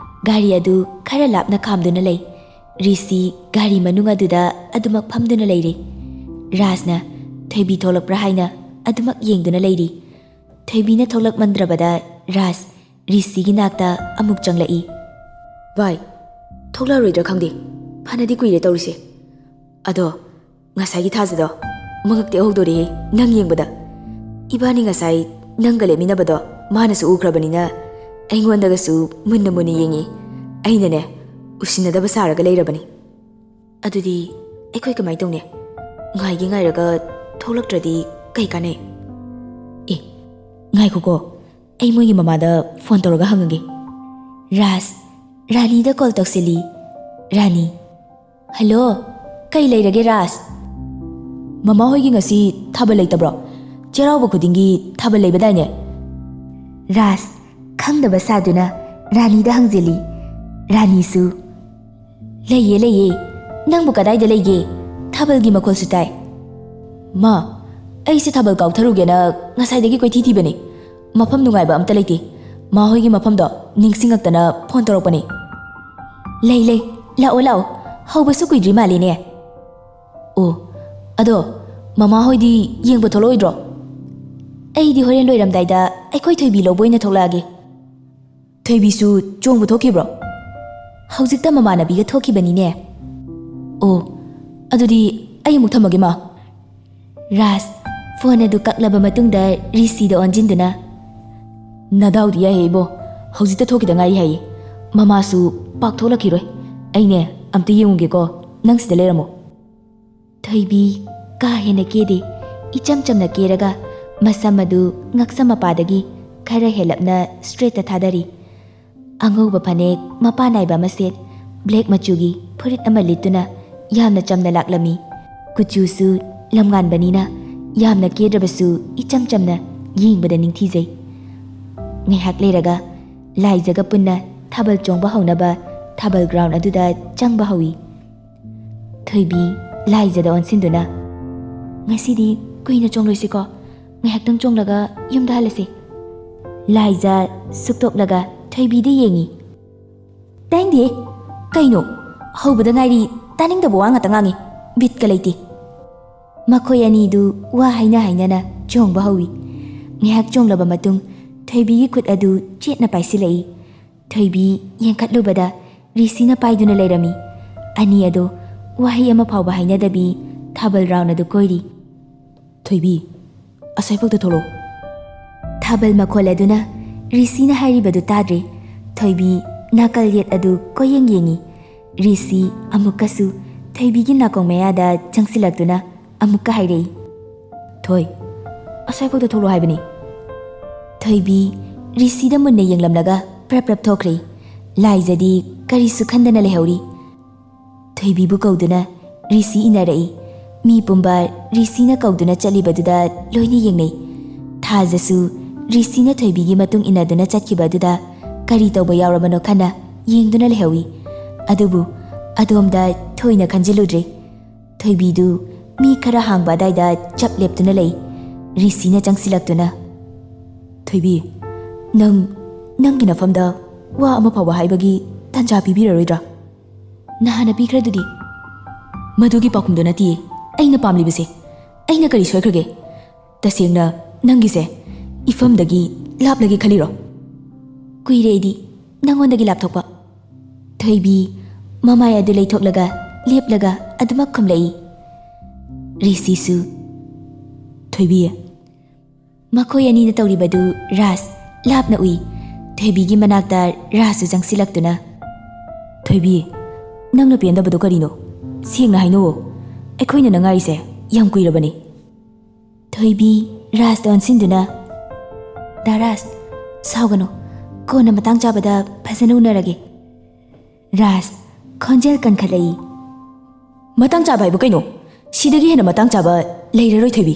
ꯒꯥꯔꯤ ꯑꯗꯨ ꯈꯔ ꯂꯥꯞꯅ ꯈꯥꯝꯗꯨꯅ ꯂꯩ꯫ ꯔꯤꯁꯤ ꯒꯥꯔꯤ ꯃꯅꯨꯡ ꯑꯗꯨꯗ ꯑꯗꯨꯃꯛ ꯐꯝꯗꯨꯅ ꯂꯩꯔꯤ꯫ ꯔꯥꯖꯅ ꯊꯣꯏꯕꯤ ꯊꯣꯛꯂꯛꯄ꯭ꯔꯥ ꯍꯥꯏꯅ ꯑꯗꯨꯃꯛ ꯌꯦꯡꯗꯨꯅ ꯂꯩꯔꯤ꯫ ꯊꯣꯏꯕꯤꯅ ꯊꯣꯛꯂꯛꯃꯟꯗ꯭ꯔꯕꯗ ꯔꯥꯖ ꯔꯤꯁꯤꯒꯤ ꯅꯥꯛꯇ ꯑꯃꯨꯛ ꯆꯪꯂꯛꯏ꯫ "ꯚꯥꯏ, ꯊꯣꯛꯂꯛꯑꯔꯣꯏꯗ꯭ꯔꯥ ꯈꯪꯗꯦ꯫ ꯐꯅꯗꯤ ꯀꯨꯏꯔꯦ ꯇꯧꯔꯤꯁꯦ꯫ ꯑꯗꯣ ꯉꯁꯥꯏꯒꯤ ꯊꯥꯖꯗꯣ ꯃꯉꯛꯇꯤ ꯍꯧꯗꯣꯔꯦꯍꯦ ꯅꯪ ꯌꯦꯡꯕꯗ꯫ ꯏꯕꯥꯅꯤ ꯉꯁꯥꯏ ꯅꯪꯒ ꯂꯦꯞꯃꯤꯟꯅꯕꯗꯣ ꯃꯥꯅꯁꯨ ꯎꯈ꯭ꯔꯕꯅꯤꯅ ꯑꯩꯉꯣꯟꯗꯒꯁꯨ ꯃꯨꯟꯅ ꯃꯨꯟꯅ ꯌꯦꯡꯉꯤ꯫ ꯑꯩꯅꯅꯦ ꯎꯁꯤꯟꯅꯗꯕ ꯁꯥꯔꯒ ꯂꯩꯔꯕꯅꯤ꯫ ꯑꯗꯨꯗꯤ ꯑꯩꯈꯣꯏ ꯀꯃꯥꯏ ꯇꯧꯅꯤ? ꯉꯥꯏꯒꯦ ꯉꯥꯏꯔꯒ ꯊꯣꯛꯂꯛꯇ꯭ꯔꯗꯤ ꯀꯩ ꯀꯥꯟꯅꯩ?" "ꯑꯦ, ꯉꯥꯏꯈꯣꯀꯣ, ꯑꯩ ꯃꯣꯏꯒꯤ ꯃꯃꯥꯗ ꯐꯣꯟ ꯇꯧꯔꯒ ꯍꯪꯉꯒꯦ꯫" ꯔꯥꯖ ꯔꯥꯅꯤꯗ ꯀꯣꯜ ꯇꯧꯁꯤꯜꯂꯤ꯫ ꯔꯥꯅꯤ: "ꯍꯜꯂꯣ, ꯀꯩ ꯂꯩꯔꯒꯦ ꯔꯥꯖ?" "ꯃꯃꯥ ꯍꯣꯏꯒꯤ ꯉꯁꯤ ꯊꯥꯕꯜ ꯂꯩꯇꯕ꯭ꯔꯣ? ꯆꯩꯔꯥꯎꯕ ꯈꯨꯗꯤꯡꯒꯤ ꯊꯥꯕꯜ ꯂꯩꯕꯗꯥꯏꯅꯦ?" ꯔꯥꯖ ꯈꯪꯗꯕ ꯁꯥꯗꯨꯅ ꯔꯥꯅꯤꯗ ꯍꯪꯖꯤꯜꯂꯤ꯫ ꯔꯥꯅꯤꯁꯨ: "ꯂꯩꯌꯦ, ꯂꯩꯌꯦ꯫ ꯅꯪꯕꯨ ꯀꯗꯥꯏꯗ ꯂꯩꯒꯦ? ꯊꯥꯕꯜꯒꯤ ꯃꯈꯣꯜꯁꯨ ꯇꯥꯏ꯫" "ꯃꯥ, ꯑꯩꯁꯦ ꯊꯥꯕꯜ ꯀꯥꯎꯊꯔꯨꯒꯦꯅ ꯉꯁꯥꯏꯗꯒꯤ ꯀꯣꯏꯊꯤ ꯊꯤꯕꯅꯤ꯫ ꯃꯐꯝ ꯅꯨꯡꯉꯥꯏꯕ ꯑꯝꯇ ꯂꯩꯇꯦ꯫ ꯃꯥ ꯍꯣꯏꯒꯤ ꯃꯐꯝꯗꯣ ꯅꯤꯡꯁꯤꯡꯉꯛꯇꯅ ꯐꯣꯟ ꯇꯧꯔꯛꯄꯅꯤ꯫" "ꯂꯩ, ꯂꯩ꯫ ꯂꯥꯛꯑꯣ, ꯂꯥꯛꯑꯣ꯫ ꯍꯧꯕꯁꯨ ꯀꯨꯏꯗ꯭ꯔꯤ ꯃꯥꯜꯂꯦꯅꯦ꯫ ꯑꯣ, ꯑꯗꯣ ꯃꯃꯥ ꯍꯣꯏꯗꯤ ꯌꯦꯡꯕ ꯊꯣꯛꯂꯛꯑꯣꯏꯗ꯭ꯔꯣ?" "ꯑꯩꯗꯤ ꯍꯣꯔꯦꯟ ꯂꯣꯏꯔꯝꯗꯥꯏꯗ ꯑꯩꯈꯣꯏ ꯊꯣꯏꯕꯤ ꯂꯧꯕ ꯑꯣꯏꯅ ꯊꯣꯛꯂꯛꯑꯒꯦ꯫" "ꯊꯣꯏꯕꯤꯁꯨ ꯆꯣꯡꯕ ꯊꯣꯛꯈꯤꯕ꯭ꯔꯣ?" "ꯍꯧꯖꯤꯛꯇ ꯃꯃꯥꯟꯅꯕꯤꯒ ꯊꯣꯛꯈꯤꯕꯅꯤꯅꯦ꯫" "ꯑꯣ, ꯑꯗꯨꯗꯤ ꯑꯩ ꯑꯃꯨꯛ ꯊꯝꯃꯒꯦ, ꯃꯥ꯫" ꯔꯥꯖ ꯐꯣꯟ ꯑꯗꯨ ꯀꯛꯂꯕ ꯃꯇꯨꯡꯗ ꯔꯤꯁꯤꯗ ꯑꯣꯟꯁꯤꯟꯗꯨꯅ: "ꯅꯗꯥꯎꯗꯤ ꯌꯥꯏꯍꯦ ꯏꯕꯣ, ꯍꯧꯖꯤꯛꯇ ꯊꯣꯛꯈꯤꯗ ꯉꯥꯏꯔꯤ ꯍꯥꯏꯌꯦ꯫ ꯃꯃꯥꯁꯨ ꯄꯥꯛ ꯊꯣꯛꯂꯛꯈꯤꯔꯣꯏ꯫ ꯑꯩꯅꯦ ꯑꯝꯇ ꯌꯦꯡꯉꯨꯒꯦꯀꯣ, ꯅꯪ ꯁꯤꯗ ꯂꯩꯔꯝꯃꯣ꯫" ꯊꯣꯏꯕꯤ ꯀꯥ ꯍꯦꯟꯅ ꯀꯦꯗꯦ꯫ ꯏꯆꯝ ꯆꯝꯅ ꯀꯦꯔꯒ ꯃꯁꯝ ꯑꯗꯨ ꯉꯛꯁꯝ ꯃꯄꯥꯗꯒꯤ ꯈꯔ ꯍꯦꯜꯂꯞꯅ ꯁ꯭ꯇ꯭ꯔꯦꯠꯇ ꯊꯥꯗꯔꯤ꯫ ꯑꯉꯧꯕ ꯐꯅꯦꯛ ꯃꯄꯥꯟ ꯅꯥꯏꯕ ꯑꯃ ꯁꯦꯠ, ꯕ꯭ꯂꯦꯛ ꯃꯆꯨꯒꯤ ꯐꯨꯔꯤꯠ ꯑꯃ ꯂꯤꯠꯇꯨꯅ ꯌꯥꯝꯅ ꯆꯝꯅ ꯂꯥꯛꯂꯝꯃꯤ꯫ ꯀꯨꯆꯨꯁꯨ ꯂꯝꯉꯥꯟꯕꯅꯤꯅ ꯌꯥꯝꯅ ꯀꯦꯗ꯭ꯔꯕꯁꯨ ꯏꯆꯝ ꯆꯝꯅ ꯌꯦꯡꯕꯗ ꯅꯤꯡꯊꯤꯖꯩ꯫ ꯉꯥꯏꯍꯥꯛ ꯂꯩꯔꯒ ꯂꯥꯏꯖꯒ ꯄꯨꯟꯅ ꯊꯥꯕꯜ ꯆꯣꯡꯕ ꯍꯧꯅꯕ ꯊꯥꯕꯜ ꯒ꯭ꯔꯥꯎꯟ ꯑꯗꯨꯗ ꯆꯪꯕ ꯍꯧꯏ꯫ ꯊꯣꯏꯕꯤ ꯂꯥꯏꯖꯗ ꯑꯣꯟꯁꯤꯟꯗꯨꯅ: "ꯉꯁꯤꯗꯤ ꯀꯨꯏꯅ ꯆꯣꯡꯂꯣꯏꯁꯤꯀꯣ, ꯉꯥꯏꯍꯥꯛꯇꯪ ꯆꯣꯡꯂꯒ ꯌꯨꯝꯗ ꯍꯜꯂꯁꯤ꯫" ꯂꯥꯏꯖ ꯁꯨꯛꯇꯣꯛꯂꯒ ꯊꯣꯏꯕꯤꯗ ꯌꯦꯡꯉꯤ꯫ "ꯇꯥꯏꯡꯗꯦ, ꯀꯩꯅꯣ? ꯍꯧꯕꯗ ꯉꯥꯏꯔꯤ, ꯇꯥꯅꯤꯡꯗꯕ ꯋꯥ ꯉꯥꯛꯇ ꯉꯥꯡꯉꯤ, ꯕꯤꯠꯀ ꯂꯩꯇꯦ꯫" ꯃꯈꯣꯏ ꯑꯅꯤꯗꯨ ꯋꯥ ꯍꯥꯏꯅ ꯍꯥꯏꯅꯅ ꯆꯣꯡꯕ ꯍꯧꯏ꯫ ꯉꯥꯏꯍꯥꯛ ꯆꯣꯡꯂꯕ ꯃꯇꯨꯡ ꯊꯣꯏꯕꯤꯒꯤ ꯈꯨꯠ ꯑꯗꯨ ꯆꯦꯠꯅ ꯄꯥꯏꯁꯤꯜꯂꯛꯏ꯫ ꯊꯣꯏꯕꯤ ꯌꯦꯡꯈꯠꯂꯨꯕꯗ ꯔꯤꯁꯤꯅ ꯄꯥꯏꯗꯨꯅ ꯂꯩꯔꯝꯃꯤ꯫ ꯑꯅꯤ ꯑꯗꯣ ꯋꯥꯍꯩ ꯑꯃ ꯐꯥꯎꯕ ꯍꯥꯏꯅꯗꯕꯤ ꯊꯥꯕꯜ ꯔꯥꯎꯟ ꯑꯗꯨ ꯀꯣꯏꯔꯤ꯫ "ꯊꯣꯏꯕꯤ, ꯑꯁ꯭ꯋꯥꯏꯐꯥꯎꯗ ꯊꯣꯛꯂꯛꯑꯣ꯫" ꯊꯥꯕꯜ ꯃꯈꯣꯜ ꯑꯗꯨꯅ ꯔꯤꯁꯤꯅ ꯍꯥꯏꯔꯤꯕꯗꯨ ꯇꯥꯗ꯭ꯔꯦ꯫ ꯊꯣꯏꯕꯤ ꯅꯥꯀꯜ ꯌꯦꯠ ꯑꯗꯨ ꯀꯣꯏꯌꯦꯡ ꯌꯦꯡꯉꯤ꯫ ꯔꯤꯁꯤ ꯑꯃꯨꯛꯀꯁꯨ ꯊꯣꯏꯕꯤꯒꯤ ꯅꯥꯀꯣꯡ ꯃꯌꯥꯗ ꯆꯪꯁꯤꯜꯂꯛꯇꯨꯅ ꯑꯃꯨꯛꯀ ꯍꯥꯏꯔꯛꯏ, "ꯊꯣꯏ, ꯑꯁ꯭ꯋꯥꯏꯐꯥꯎꯗ ꯊꯣꯛꯂꯛꯑꯣ ꯍꯥꯏꯕꯅꯤ꯫" ꯊꯣꯏꯕꯤ ꯔꯤꯁꯤꯗ ꯃꯨꯟꯅ ꯌꯦꯡꯂꯝꯂꯒ ꯄ꯭ꯔꯞ ꯄ꯭ꯔꯞ ꯊꯣꯛꯈ꯭ꯔꯦ꯫ ꯂꯥꯏꯖꯗꯤ ꯀꯔꯤꯁꯨ ꯈꯟꯗꯅ ꯂꯩꯍꯧꯔꯤ꯫ ꯊꯣꯏꯕꯤꯕꯨ ꯀꯧꯗꯨꯅ ꯔꯤꯁꯤ ꯏꯟꯅꯔꯛꯏ꯫ ꯃꯤ ꯄꯨꯝꯕ ꯔꯤꯁꯤꯅ ꯀꯧꯗꯨꯅ ꯆꯠꯂꯤꯕꯗꯨꯗ ꯂꯣꯏꯅ ꯌꯦꯡꯅꯩ꯫ ꯊꯥꯖꯁꯨ ꯔꯤꯁꯤꯅ ꯊꯣꯏꯕꯤꯒꯤ ꯃꯇꯨꯡ ꯏꯟꯅꯗꯨꯅ ꯆꯠꯈꯤꯕ ꯑꯗꯨꯗ ꯀꯔꯤ ꯇꯧꯕ ꯌꯥꯎꯔꯕꯅꯣ ꯈꯟꯅ ꯌꯦꯡꯗꯨꯅ ꯂꯩꯍꯧꯏ꯫ ꯑꯗꯨꯕꯨ ꯑꯗꯣꯝꯗ ꯊꯣꯏꯅ ꯈꯟꯖꯤꯜꯂꯨꯗ꯭ꯔꯦ꯫ ꯊꯣꯏꯕꯤꯗꯨ ꯃꯤ ꯈꯔ ꯍꯥꯡꯕ ꯑꯗꯥꯏꯗ ꯆꯞ ꯂꯦꯞꯇꯨꯅ ꯂꯩ꯫ ꯔꯤꯁꯤꯅ ꯆꯪꯁꯤꯜꯂꯛꯇꯨꯅ, "ꯊꯣꯏꯕꯤ, ꯅꯪ, ꯅꯪꯒꯤ ꯅꯐꯝꯗ ꯋꯥ ꯑꯃ ꯐꯥꯎꯕ ꯍꯥꯏꯕꯒꯤ ꯇꯥꯟꯖꯥ ꯄꯤꯕꯤꯔꯔꯣꯏꯗ꯭ꯔꯥ?" "ꯅꯍꯥꯟꯅ ꯄꯤꯈ꯭ꯔꯗꯨꯗꯤ?" "ꯃꯗꯨꯒꯤ ꯄꯥꯎꯈꯨꯝꯗꯨ ꯅꯠꯇꯤꯌꯦ ꯑꯩꯅ ꯄꯥꯝꯂꯤꯕꯁꯦ꯫ ꯑꯩꯅ ꯀꯔꯤ ꯁꯣꯏꯈ꯭ꯔꯒꯦ? ꯇꯁꯦꯡꯅ ꯅꯪꯒꯤꯁꯦ ꯏꯐꯝꯗꯒꯤ ꯂꯥꯞꯂꯒꯦ ꯈꯜꯂꯤꯔꯣ?" "ꯀꯨꯏꯔꯦ ꯑꯩꯗꯤ ꯅꯪꯉꯣꯟꯗꯒꯤ ꯂꯥꯞꯊꯣꯛꯄ꯫" ꯊꯣꯏꯕꯤ ꯃꯃꯥꯏ ꯑꯗꯨ ꯂꯩꯊꯣꯛꯂꯒ ꯂꯦꯞꯂꯒ ꯑꯗꯨꯃꯛ ꯈꯨꯝꯂꯛꯏ꯫ ꯔꯤꯁꯤꯁꯨ, "ꯊꯣꯏꯕꯤ꯫" ꯃꯈꯣꯏ ꯑꯅꯤꯅ ꯇꯧꯔꯤꯕꯗꯨ ꯔꯥꯖ ꯂꯥꯞꯅ ꯎꯏ꯫ ꯊꯣꯏꯕꯤꯒꯤ ꯃꯅꯥꯛꯇ ꯔꯥꯖꯁꯨ ꯆꯪꯁꯤꯜꯂꯛꯇꯨꯅ, "ꯊꯣꯏꯕꯤ, ꯅꯪꯅ ꯄꯦꯟꯗꯕꯗꯣ ꯀꯔꯤꯅꯣ? ꯁꯦꯡꯅ ꯍꯥꯏꯅꯧꯑꯣ꯫ ꯑꯩꯈꯣꯏꯅ ꯅꯪ ꯉꯥꯏꯔꯤꯁꯦ ꯌꯥꯝ ꯀꯨꯏꯔꯕꯅꯤ꯫" ꯊꯣꯏꯕꯤ ꯔꯥꯖꯇ ꯑꯣꯟꯁꯤꯟꯗꯨꯅ, "ꯗꯥ ꯔꯥꯖ, ꯁꯥꯎꯒꯅꯨ, ꯀꯣꯟꯅ ꯃꯇꯥꯡ ꯆꯥꯕꯗ ꯐꯖꯅ ꯎꯅꯔꯒꯦ꯫" ꯔꯥꯖ ꯈꯣꯟꯖꯦꯜ ꯀꯟꯈꯠꯂꯛꯏ꯫ "ꯃꯇꯥꯡ ꯆꯥꯕ ꯍꯥꯏꯕꯨ ꯀꯩꯅꯣ? ꯁꯤꯗꯒꯤ ꯍꯦꯟꯅ ꯃꯇꯥꯡ ꯆꯥꯕ ꯂꯩꯔꯔꯣꯏ, ꯊꯣꯏꯕꯤ꯫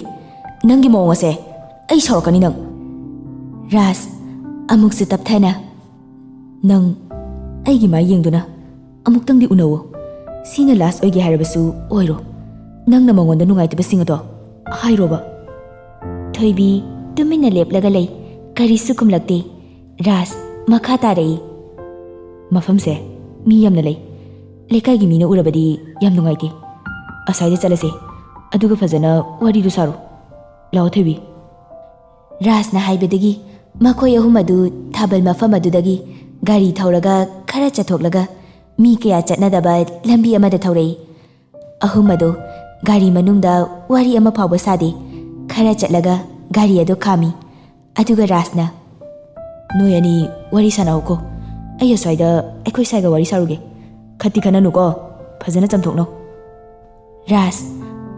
ꯅꯪꯒꯤ ꯃꯑꯣꯡ ꯑꯁꯦ ꯑꯩ ꯁꯥꯎꯔꯛꯀꯅꯤ ꯅꯪ꯫" ꯔꯥꯖ ꯑꯃꯨꯛꯁꯨ ꯇꯞꯊꯅ, "ꯅꯪ ꯑꯩꯒꯤ ꯃꯥꯏ ꯌꯦꯡꯗꯨꯅ ꯑꯃꯨꯛꯇꯪꯗꯤ ꯎꯅꯧꯋꯣ꯫ ꯁꯤꯅ ꯂꯥꯁ ꯑꯣꯏꯒꯦ ꯍꯥꯏꯔꯕꯁꯨ ꯑꯣꯏꯔꯣ꯫ ꯅꯪꯅ ꯃꯉꯣꯟꯗ ꯅꯨꯡꯉꯥꯏꯇꯕꯁꯤꯡ ꯑꯗꯣ ꯍꯥꯏꯔꯣꯕ꯫ ꯊꯣꯏꯕꯤ ꯇꯨꯃꯤꯟꯅ ꯂꯦꯞꯂꯒ ꯂꯩ꯫ ꯀꯔꯤꯁꯨ ꯈꯨꯝꯂꯛꯇꯦ꯫ ꯔꯥꯖ ꯃꯈꯥ ꯇꯥꯔꯛꯏ꯫ ꯃꯐꯝꯁꯦ ꯃꯤ ꯌꯥꯝꯅ ꯂꯩ꯫ ꯂꯩꯀꯥꯏꯒꯤ ꯃꯤꯅ ꯎꯔꯕꯗꯤ ꯌꯥꯝ ꯅꯨꯡꯉꯥꯏꯇꯦ꯫ ꯑꯁ꯭ꯋꯥꯏꯗ ꯆꯠꯂꯁꯦ꯫ ꯑꯗꯨꯒ ꯐꯖꯅ ꯋꯥꯔꯤꯗꯨ ꯁꯥꯔꯣ꯫ ꯂꯥꯛꯑꯣ ꯊꯣꯏꯕꯤ꯫ ꯔꯥꯖꯅ ꯍꯥꯏꯕꯗꯒꯤ ꯃꯈꯣꯏ ꯑꯍꯨꯝ ꯑꯗꯨ ꯊꯥꯕꯜ ꯃꯐꯝ ꯑꯗꯨꯗꯒꯤ ꯒꯥꯔꯤ ꯊꯧꯔꯒ ꯈꯔ ꯆꯠꯊꯣꯛꯂꯒ ꯃꯤ ꯀꯌꯥ ꯆꯠꯅꯗꯕ ꯂꯝꯕꯤ ꯑꯃꯗ ꯊꯧꯔꯛꯏ꯫ ꯑꯍꯨꯝ ꯑꯗꯨ ꯒꯥꯔꯤ ꯃꯅꯨꯡꯗ ꯋꯥꯔꯤ ꯑꯃ ꯐꯥꯎꯕ ꯁꯥꯗꯦ꯫ ꯈꯔ ꯆꯠꯂꯒ ꯒꯥꯔꯤ ꯑꯗꯨ ꯈꯥꯝꯃꯤ꯫ ꯑꯗꯨꯒ ꯔꯥꯖꯅ, "ꯅꯣꯏ ꯑꯅꯤ ꯋꯥꯔꯤ ꯁꯥꯟꯅꯧꯀꯣ꯫ ꯑꯩ ꯑꯁ꯭ꯋꯥꯏꯗ ꯑꯩꯈꯣꯏ ꯁꯥꯏꯒ ꯋꯥꯔꯤ ꯁꯥꯔꯨꯒꯦ꯫ ꯈꯠꯇꯤ ꯈꯠꯅꯅꯨꯀꯣ꯫ ꯐꯖꯅ ꯆꯝꯊꯣꯛꯅꯧ꯫" ꯔꯥꯖ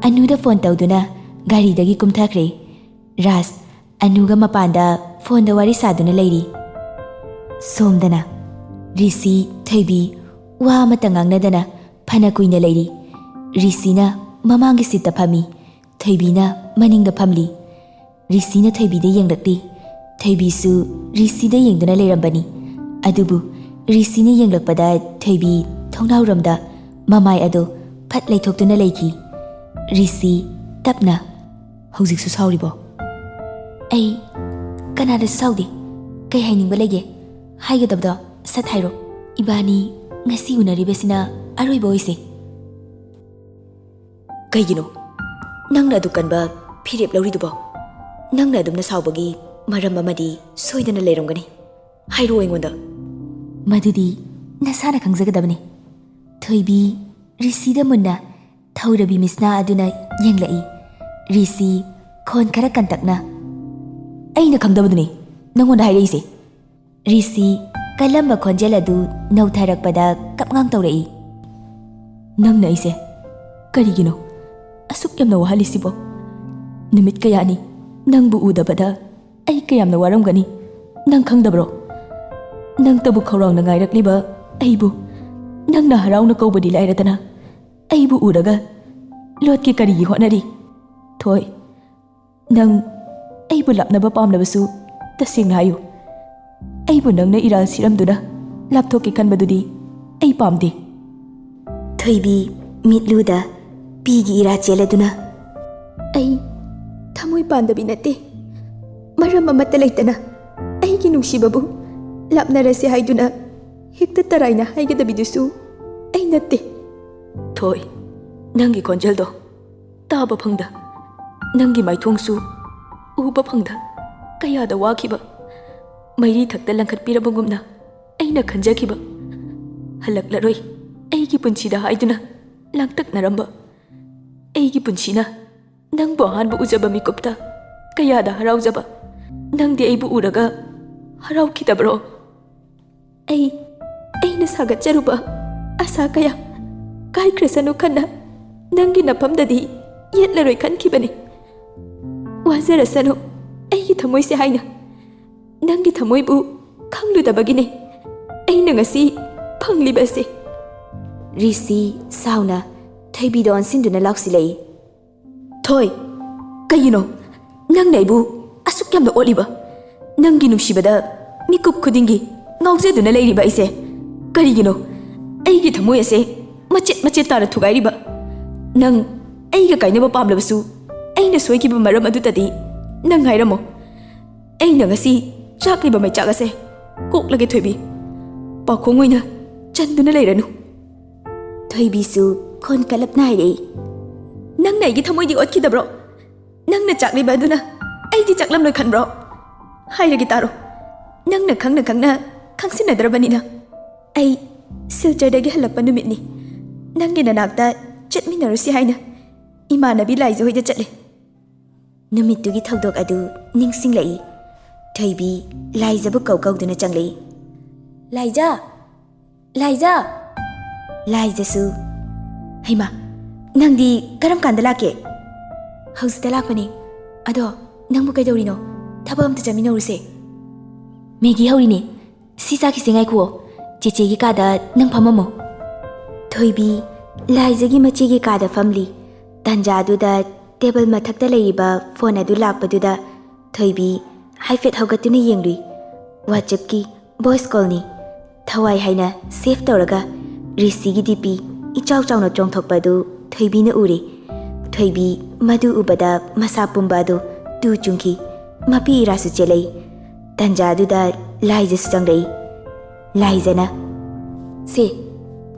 ꯑꯅꯨꯗ ꯐꯣꯟ ꯇꯧꯗꯨꯅ ꯒꯥꯔꯤꯗꯒꯤ ꯀꯨꯝꯊꯈ꯭ꯔꯦ꯫ ꯔꯥꯖ ꯑꯅꯨꯒ ꯃꯄꯥꯟꯗ ꯐꯣꯟꯗ ꯋꯥꯔꯤ ꯁꯥꯗꯨꯅ ꯂꯩꯔꯤ꯫ ꯁꯣꯝꯗꯅ ꯔꯤꯁꯤ, ꯊꯣꯏꯕꯤ ꯋꯥ ꯑꯃꯠꯇ ꯉꯥꯡꯅꯗꯅ ꯐꯅ ꯀꯨꯏꯅ ꯂꯩꯔꯤ꯫ ꯔꯤꯁꯤꯅ ꯃꯃꯥꯡꯒꯤ ꯁꯤꯠꯇ ꯐꯝꯃꯤ꯫ ꯊꯣꯏꯕꯤꯅ ꯃꯅꯤꯡꯗ ꯐꯝꯂꯤ꯫ ꯔꯤꯁꯤꯅ ꯊꯣꯏꯕꯤꯗ ꯌꯦꯡꯂꯛꯂꯤ꯫ ꯊꯣꯏꯕꯤꯁꯨ ꯔꯤꯁꯤꯗ ꯌꯦꯡꯗꯨꯅ ꯂꯩꯔꯝꯕꯅꯤ꯫ ꯑꯗꯨꯕꯨ ꯔꯤꯁꯤꯅ ꯌꯦꯡꯂꯛꯄꯗ ꯊꯣꯏꯕꯤ ꯊꯣꯡꯅꯥꯎꯔꯣꯝꯗ ꯃꯃꯥꯏ ꯑꯗꯨ ꯐꯠ ꯂꯩꯊꯣꯛꯇꯨꯅ ꯂꯩꯈꯤ꯫ ꯔꯤꯁꯤ ꯇꯞꯅ, "ꯍꯧꯖꯤꯛꯁꯨ ꯁꯥꯎꯔꯤꯕꯣ?" "ꯑꯩ ꯀꯅꯥꯗꯁꯨ ꯁꯥꯎꯗꯦ꯫ ꯀꯩ ꯍꯥꯏꯅꯤꯡꯕ ꯂꯩꯒꯦ? ꯍꯥꯏꯒꯗꯕꯗꯣ ꯁꯠ ꯍꯥꯏꯔꯣ꯫ ꯏꯕꯥꯅꯤ ꯉꯁꯤ ꯎꯅꯔꯤꯕꯁꯤꯅ ꯑꯔꯣꯏꯕ ꯑꯣꯏꯁꯦ꯫" "ꯀꯩꯒꯤꯅꯣ ꯅꯪꯅ ꯑꯗꯨꯛ ꯀꯟꯕ ꯐꯤꯔꯦꯞ ꯂꯧꯔꯤꯗꯨꯕꯣ? ꯅꯪꯅ ꯑꯗꯨꯝꯅ ꯁꯥꯎꯕꯒꯤ ꯃꯔꯝ ꯑꯃꯗꯤ ꯁꯣꯏꯗꯅ ꯂꯩꯔꯝꯒꯅꯤ꯫ ꯍꯥꯏꯔꯛꯑꯣ ꯑꯩꯉꯣꯟꯗ꯫" "ꯃꯗꯨꯗꯤ ꯅꯁꯥꯅ ꯈꯪꯖꯒꯗꯕꯅꯤ꯫" ꯊꯣꯏꯕꯤ ꯔꯤꯁꯤꯗ ꯃꯨꯟꯅ ꯊꯧꯔꯕꯤ ꯃꯤꯠꯁꯅꯥ ꯑꯗꯨꯅ ꯌꯦꯡꯂꯛꯏ꯫ ꯔꯤꯁꯤ ꯈꯣꯟ ꯈꯔ ꯀꯟꯇꯛꯅ, "ꯑꯩꯅ ꯈꯪꯗꯕꯗꯨꯅꯤ ꯅꯪꯉꯣꯟꯗ ꯍꯥꯏꯔꯛꯏꯁꯦ꯫" ꯔꯤꯁꯤ ꯀꯜꯂꯝꯕ ꯈꯣꯟꯖꯦꯜ ꯑꯗꯨ ꯅꯧꯊꯔꯛꯄꯗ ꯀꯞꯉꯥꯡ ꯇꯧꯔꯛꯏ꯫ "ꯅꯪꯅ ꯑꯩꯁꯦ ꯀꯔꯤꯒꯤꯅꯣ ꯑꯁꯨꯛ ꯌꯥꯝꯅ ꯋꯥꯍꯜꯂꯤꯁꯤꯕꯣ? ꯅꯨꯃꯤꯠ ꯀꯌꯥꯅꯤ ꯅꯪꯕꯨ ꯎꯗꯕꯗ ꯑꯩ ꯀꯌꯥꯝꯅ ꯋꯥꯔꯝꯒꯅꯤ ꯅꯪ ꯈꯪꯗꯕ꯭ꯔꯣ? ꯅꯪꯇꯕꯨ ꯈꯧꯔꯥꯡꯅ ꯉꯥꯏꯔꯛꯂꯤꯕ ꯑꯩꯕꯨ ꯅꯪꯅ ꯍꯔꯥꯎꯅ ꯀꯧꯕꯗꯤ ꯂꯥꯏꯔꯗꯅ, ꯑꯩꯕꯨ ꯎꯔꯒ ꯂꯣꯠꯀꯦ ꯀꯔꯤꯒꯤ ꯍꯣꯠꯅꯔꯤ? ꯊꯣꯏ, ꯅꯪ ꯑꯩꯕꯨ ꯂꯥꯞꯅꯕ ꯄꯥꯝꯂꯕꯁꯨ ꯇꯁꯦꯡꯅ ꯍꯥꯏꯌꯨ꯫ ꯑꯩꯕꯨ ꯅꯪꯅ ꯏꯔꯥꯜ ꯁꯤꯔꯝꯗꯨꯅ ꯂꯥꯞꯊꯣꯛꯀꯦ ꯈꯟꯕꯗꯨꯗꯤ ꯑꯩ ꯄꯥꯝꯗꯦ꯫" ꯊꯣꯏꯕꯤ ꯃꯤꯠꯂꯨꯗ ꯄꯤꯒꯤ ꯏꯔꯥ ꯆꯦꯜꯂꯗꯨꯅ, ꯑꯩ ꯊꯃꯣꯏ ꯄꯥꯟꯗꯕꯤ ꯅꯠꯇꯦ꯫ ꯃꯔꯝ ꯑꯃꯠꯇ ꯂꯩꯇꯅ ꯑꯩꯒꯤ ꯅꯨꯡꯁꯤꯕꯕꯨ ꯂꯥꯞꯅꯔꯁꯦ ꯍꯥꯏꯗꯨꯅ ꯍꯦꯛꯇ ꯇꯔꯥꯏꯅ ꯍꯥꯏꯒꯗꯕꯤꯗꯨꯁꯨ ꯑꯩ ꯅꯠꯇꯦ꯫ ꯊꯣꯏ, ꯅꯪꯒꯤ ꯈꯣꯟꯖꯦꯜꯗꯣ ꯇꯥꯕ ꯐꯪꯗ, ꯅꯪꯒꯤ ꯃꯥꯏꯊꯣꯡꯁꯨ ꯎꯕ ꯐꯪꯗ, ꯀꯌꯥꯗ ꯋꯥꯈꯤꯕ ꯃꯩꯔꯤ ꯊꯛꯇ ꯂꯪꯈꯠꯄꯤꯔꯕꯒꯨꯝꯅ ꯑꯩꯅ ꯈꯟꯖꯈꯤꯕ꯫ ꯍꯜꯂꯛꯂꯔꯣꯏ ꯑꯩꯒꯤ ꯄꯨꯟꯁꯤꯗ ꯍꯥꯏꯗꯨꯅ ꯂꯥꯡꯇꯛꯅꯔꯝꯕ ꯑꯩꯒꯤ ꯄꯨꯟꯁꯤꯅ ꯅꯪꯕꯨ ꯑꯍꯥꯟꯕ ꯎꯖꯕ ꯃꯤꯀꯨꯞꯇ ꯀꯌꯥꯗ ꯍꯔꯥꯎꯖꯕ꯫ ꯅꯪꯗꯤ ꯑꯩꯕꯨ ꯎꯔꯒ ꯍꯔꯥꯎꯈꯤꯗꯕ꯭ꯔꯣ? ꯑꯩ, ꯑꯩꯅ ꯁꯥꯒꯠꯆꯔꯨꯕ ꯑꯁꯥ ꯀꯌꯥ ꯀꯥꯏꯈ꯭ꯔꯁꯅꯨ ꯈꯟꯅ ꯅꯪꯒꯤ ꯅꯐꯝꯗꯗꯤ ꯌꯦꯠꯂꯔꯣꯏ ꯈꯟꯈꯤꯕꯅꯤ꯫ ꯋꯥꯖꯔꯁꯅꯨ ꯑꯩꯒꯤ ꯊꯃꯣꯏꯁꯦ ꯍꯥꯏꯅ꯫ ꯅꯪꯒꯤ ꯊꯃꯣꯏꯕꯨ ꯈꯪꯂꯨꯗꯕꯒꯤꯅꯦ ꯑꯩꯅ ꯉꯁꯤ ꯐꯪꯂꯤꯕ ꯑꯁꯤ꯫ ꯔꯤꯁꯤ ꯁꯥꯎꯅ ꯊꯣꯏꯕꯤꯗ ꯑꯣꯟꯁꯤꯟꯗꯨꯅ ꯂꯥꯎꯁꯤꯜꯂꯛꯏ꯫ ꯊꯣꯏ, ꯀꯩꯒꯤꯅꯣ ꯅꯪꯅ ꯑꯩꯕꯨ ꯑꯁꯨꯛ ꯌꯥꯝꯅ ꯑꯣꯠꯂꯤꯕ? ꯅꯪꯒꯤ ꯅꯨꯡꯁꯤꯕꯗ ꯃꯤꯀꯨꯞ ꯈꯨꯗꯤꯡꯒꯤ ꯉꯥꯎꯖꯗꯨꯅ ꯂꯩꯔꯤꯕ ꯑꯩꯁꯦ ꯀꯔꯤꯒꯤꯅꯣ? ꯑꯩꯒꯤ ꯊꯃꯣꯏ ꯑꯁꯦ ꯃꯆꯦꯠ ꯃꯆꯦꯠ ꯇꯥꯅ ꯊꯨꯒꯥꯏꯔꯤꯕ꯫ ꯅꯪ ꯑꯩꯒ ꯀꯥꯏꯅꯕ ꯄꯥꯝꯂꯕꯁꯨ ꯑꯩꯅ ꯁꯣꯏꯈꯤꯕ ꯃꯔꯝ ꯑꯗꯨꯗꯗꯤ ꯅꯪ ꯍꯥꯏꯔꯝꯃꯣ꯫ ꯑꯩꯅ ꯉꯁꯤ ꯆꯥꯛꯂꯤꯕ ꯃꯩꯆꯥꯛ ꯑꯁꯦ ꯀꯣꯛꯂꯒꯦ ꯊꯣꯏꯕꯤ꯫ ꯄꯥꯈꯣꯡ ꯑꯣꯏꯅ ꯆꯟꯗꯨꯅ ꯂꯩꯔꯅꯨ꯫ ꯊꯣꯏꯕꯤꯁꯨ ꯈꯣꯟ ꯀꯜꯂꯞꯅ ꯍꯥꯏꯔꯛꯏ꯫ ꯅꯪꯅ ꯑꯩꯒꯤ ꯊꯃꯣꯏꯗꯤ ꯑꯣꯠꯈꯤꯗꯕ꯭ꯔꯣ? ꯅꯪꯅ ꯆꯥꯛꯂꯤꯕ ꯑꯗꯨꯅ ꯑꯩꯗꯤ ꯆꯥꯛꯂꯝꯂꯣꯏ ꯈꯟꯕ꯭ꯔꯣ? ꯍꯥꯏꯔꯒꯦ ꯇꯥꯔꯣ꯫ ꯅꯪꯅ ꯈꯪꯅ ꯈꯪꯅ ꯈꯪꯁꯤꯟꯅꯗ꯭ꯔꯕꯅꯤꯅ꯫ ꯑꯩ ꯁꯤꯜꯆꯔꯗꯒꯤ ꯍꯜꯂꯛꯄ ꯅꯨꯃꯤꯠꯅꯤ꯫ ꯅꯪꯒꯤ ꯅꯅꯥꯛꯇ ꯆꯠꯃꯤꯟꯅꯔꯨꯁꯤ ꯍꯥꯏꯅ ꯏꯃꯥꯟꯅꯕꯤ ꯂꯥꯏꯖ ꯍꯣꯏꯗ ꯆꯠꯂꯦ꯫ ꯅꯨꯃꯤꯠꯇꯨꯒꯤ ꯊꯧꯗꯣꯛ ꯑꯗꯨ ꯅꯤꯡꯁꯤꯡꯂꯛꯏ꯫ ꯊꯣꯏꯕꯤ ꯂꯥꯏꯖꯕꯨ ꯀꯧ ꯀꯧꯗꯨꯅ ꯆꯪꯂꯛꯏ꯫ "ꯂꯥꯏꯖ! ꯂꯥꯏꯖ!" ꯂꯥꯏꯖꯁꯨ, "ꯍꯩꯃꯥ, ꯅꯪꯗꯤ ꯀꯔꯝ ꯀꯥꯟꯗ ꯂꯥꯛꯀꯦ?" "ꯍꯧꯖꯤꯛꯇ ꯂꯥꯛꯄꯅꯦ꯫ ꯑꯗꯣ ꯅꯪꯕꯨ ꯀꯩꯗꯧꯔꯤꯅꯣ? ꯊꯕꯛ ꯑꯝꯇ ꯆꯠꯃꯤꯟꯅꯧꯔꯨꯁꯦ꯫" "ꯃꯦꯒꯤ ꯍꯧꯔꯤꯅꯦ꯫ ꯁꯤ ꯆꯥꯈꯤꯁꯦ, ꯉꯥꯏꯈꯨꯑꯣ꯫ ꯆꯦꯆꯦꯒꯤ ꯀꯥꯗ ꯅꯪ ꯐꯝꯃꯝꯃꯣ꯫" ꯊꯣꯏꯕꯤ ꯂꯥꯏꯖꯒꯤ ꯃꯆꯦꯒꯤ ꯀꯥꯗ ꯐꯝꯂꯤ꯫ ꯇꯥꯟꯖꯥꯗꯨꯗ ꯇꯦꯕꯜ ꯃꯊꯛꯇ ꯂꯩꯔꯤꯕ ꯐꯣꯟ ꯑꯗꯨ ꯂꯥꯛꯄꯗꯨꯗ ꯊꯣꯏꯕꯤ ꯍꯥꯏꯐꯦꯠ ꯍꯧꯒꯠꯇꯨꯅ ꯌꯦꯡꯂꯨꯏ꯫ WhatsApp-ꯀꯤ ꯚꯣꯏꯁ ꯀꯣꯜꯅꯤ꯫ ꯊꯋꯥꯏ ꯍꯥꯏꯅ ꯁꯦꯚ ꯇꯧꯔꯒ ꯔꯤꯁꯤꯒꯤ DP ꯏꯆꯥꯎ ꯆꯥꯎꯅ ꯆꯣꯡꯊꯣꯛꯄ ꯑꯗꯨ ꯊꯣꯏꯕꯤꯅ ꯎꯔꯦ꯫ ꯊꯣꯏꯕꯤ ꯃꯗꯨ ꯎꯕꯗ ꯃꯁꯥ ꯄꯨꯝꯕ ꯑꯗꯨ ꯇꯨ ꯆꯨꯡꯈꯤ꯫ ꯃꯄꯤ ꯏꯔꯥꯁꯨ ꯆꯦꯜꯂꯛꯏ꯫ ꯇꯟꯖꯥꯗꯨꯗ ꯂꯥꯏꯖꯁꯨ ꯆꯪꯂꯛꯏ꯫ ꯂꯥꯏꯖꯅ, "ꯁꯦ,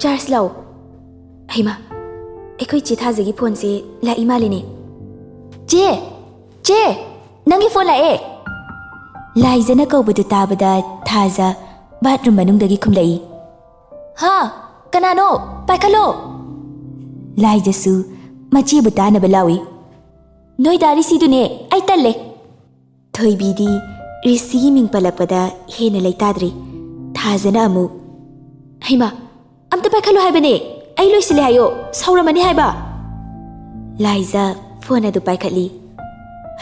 ꯆꯥꯔꯖ ꯂꯥꯛꯑꯣ꯫" "ꯍꯩꯃꯥ, ꯑꯩꯈꯣꯏ ꯆꯦ ꯊꯥꯖꯒꯤ ꯐꯣꯟꯁꯦ ꯂꯥꯛꯏ ꯃꯥꯜꯂꯤꯅꯦ꯫" "ꯆꯦ! ꯆꯦ! ꯅꯪꯒꯤ ꯐꯣꯟ ꯂꯥꯛꯑꯦ!" ꯂꯥꯏꯖꯅ ꯀꯧꯕꯗꯨ ꯇꯥꯕꯗ ꯊꯥꯖ ꯕꯥꯠꯔꯨꯝ ꯃꯅꯨꯡꯗꯒꯤ ꯈꯨꯝꯂꯛꯏ꯫ "ꯍꯥ? ꯀꯅꯥꯅꯣ? ꯄꯥꯏꯈꯠꯂꯣ!" ꯂꯥꯏꯖꯁꯨ ꯃꯆꯦꯕꯨ ꯇꯥꯅꯕ ꯂꯥꯎꯏ꯫ "ꯅꯣꯏ ꯗꯥ ꯔꯤꯁꯤꯗꯨꯅꯦ, ꯑꯩ ꯇꯜꯂꯦ!" ꯊꯣꯏꯕꯤꯗꯤ ꯔꯤꯁꯤꯒꯤ ꯃꯤꯡ ꯄꯜꯂꯛꯄꯗ ꯍꯦꯟꯅ ꯂꯩꯇꯥꯗ꯭ꯔꯦ꯫ ꯊꯥꯖꯅ ꯑꯃꯨꯛ, "ꯍꯩꯃꯥ, ꯑꯝꯇ ꯄꯥꯏꯈꯠꯂꯨ ꯍꯥꯏꯕꯅꯦ, ꯑꯩ ꯂꯣꯏꯁꯤꯜꯂꯦ ꯍꯥꯏꯌꯣ, ꯁꯥꯎꯔꯝꯃꯅꯤ ꯍꯥꯏꯕ꯫" ꯂꯥꯏꯖ ꯐꯣꯟ ꯑꯗꯨ ꯄꯥꯏꯈꯠꯂꯤ꯫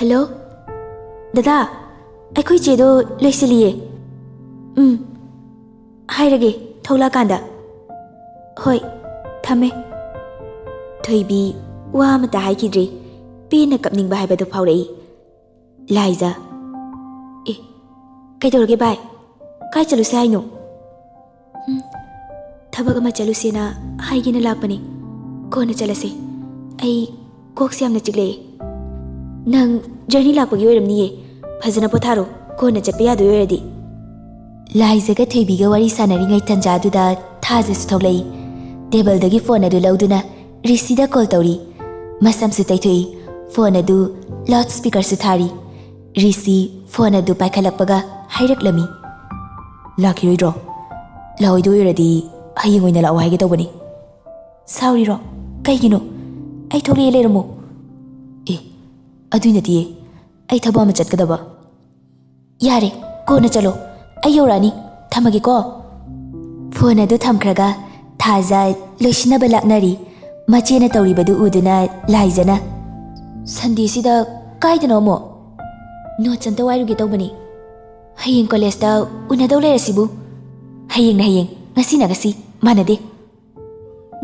"ꯍꯜꯂꯣ, ꯗꯗꯥ, ꯑꯩꯈꯣꯏ ꯆꯦꯗꯣ ꯂꯣꯏꯁꯤꯜꯂꯤꯌꯦ꯫" "ꯎꯝ, ꯍꯥꯏꯔꯒꯦ, ꯊꯣꯛꯂꯛꯑꯀꯥꯟꯗ꯫" "ꯍꯣꯏ, ꯊꯝꯃꯦ꯫" ꯊꯣꯏꯕꯤ ꯋꯥ ꯑꯃꯇ ꯍꯥꯏꯈꯤꯗ꯭ꯔꯦ꯫ ꯄꯦꯟꯅ ꯀꯞꯅꯤꯡꯕ ꯍꯥꯏꯕꯗꯨ ꯐꯥꯎꯔꯛꯏ꯫ ꯂꯥꯏꯖ, "ꯑꯦ, ꯀꯩꯗꯧꯔꯒꯦ ꯚꯥꯏ? ꯀꯥꯏ ꯆꯠꯂꯨꯁꯦ ꯍꯥꯏꯅꯣ?" "ꯎꯝ, ꯊꯕꯛ ꯑꯃ ꯆꯠꯂꯨꯁꯦꯅ ꯍꯥꯏꯒꯦꯅ ꯂꯥꯛꯄꯅꯦ꯫ ꯀꯣꯟꯅ ꯆꯠꯂꯁꯦ꯫ ꯑꯩ ꯀꯣꯛꯁꯦ ꯌꯥꯝꯅ ꯆꯤꯛꯂꯛꯑꯦ꯫" "ꯅꯪ ꯖꯔꯅꯤ ꯂꯥꯛꯄꯒꯤ ꯑꯣꯏꯔꯝꯅꯤꯌꯦ꯫ ꯐꯖꯅ ꯄꯣꯊꯥꯔꯣ, ꯀꯣꯟꯅ ꯆꯠꯄ ꯌꯥꯗꯣꯏ ꯑꯣꯏꯔꯗꯤ꯫" ꯂꯥꯏꯖꯒ ꯊꯣꯏꯕꯤꯒ ꯋꯥꯔꯤ ꯁꯥꯟꯅꯔꯤꯉꯩ ꯇꯟꯖꯥꯗꯨꯗ ꯊꯥꯖꯁꯨ ꯊꯣꯛꯂꯛꯏ꯫ ꯇꯦꯕꯜꯗꯒꯤ ꯐꯣꯟ ꯑꯗꯨ ꯂꯧꯗꯨꯅ ꯔꯤꯁꯤꯗ ꯀꯣꯜ ꯇꯧꯔꯤ꯫ ꯃꯁꯝꯁꯨ ꯇꯩꯊꯣꯛꯏ꯫ ꯐꯣꯟ ꯑꯗꯨ ꯂꯥꯎꯗ ꯁ꯭ꯄꯤꯀꯔꯁꯨ ꯊꯥꯔꯤ꯫ ꯔꯤꯁꯤ ꯐꯣꯟ ꯑꯗꯨ ꯄꯥꯏꯈꯠꯂꯛꯄꯒ ꯍꯥꯏꯔꯛꯂꯝꯃꯤ꯫ "ꯂꯥꯛꯈꯤꯔꯣꯏꯗ꯭ꯔꯣ? ꯂꯥꯛꯑꯣꯏꯗꯣꯏ ꯑꯣꯏꯔꯗꯤ ꯍꯌꯦꯡ ꯑꯣꯏꯅ ꯂꯥꯛꯑꯣ ꯍꯥꯏꯒꯦ ꯇꯧꯕꯅꯤ꯫" "ꯁꯥꯎꯔꯤꯔꯣ? ꯀꯩꯒꯤꯅꯣ? ꯑꯩ ꯊꯣꯛꯂꯛꯑꯦ, ꯂꯩꯔꯝꯃꯣ꯫" "ꯑꯦ, ꯑꯗꯨꯏ ꯅꯠꯇꯤꯌꯦ, ꯑꯩ ꯊꯕꯛ ꯑꯃ ꯆꯠꯀꯗꯕ꯫" "ꯌꯥꯔꯦ, ꯀꯣꯟꯅ ꯆꯠꯂꯣ, ꯑꯩ ꯌꯧꯔꯛꯑꯅꯤ, ꯊꯝꯃꯒꯦꯀꯣ꯫" ꯐꯣꯟ ꯑꯗꯨ ꯊꯝꯈ꯭ꯔꯒ ꯊꯥꯖ ꯂꯣꯏꯁꯤꯟꯅꯕ ꯂꯥꯛꯅꯔꯤ꯫ ꯃꯆꯦꯅ ꯇꯧꯔꯤꯕꯗꯨ ꯎꯗꯨꯅ ꯂꯥꯏꯖꯅ, "ꯁꯟꯗꯦꯁꯤꯗ ꯀꯥꯏꯗꯅꯣ ꯑꯃꯨꯛ? ꯅꯣꯠꯁ ꯑꯝꯇ ꯋꯥꯏꯔꯨꯒꯦ ꯇꯧꯕꯅꯤ꯫ ꯍꯌꯦꯡ ꯀꯣꯂꯦꯖꯇ ꯎꯅꯗꯧ ꯂꯩꯔꯁꯤꯕꯨ?" "ꯍꯌꯦꯡꯅ ꯍꯌꯦꯡ, ꯉꯁꯤꯅ ꯉꯁꯤ, ꯃꯥꯟꯅꯗꯦ꯫"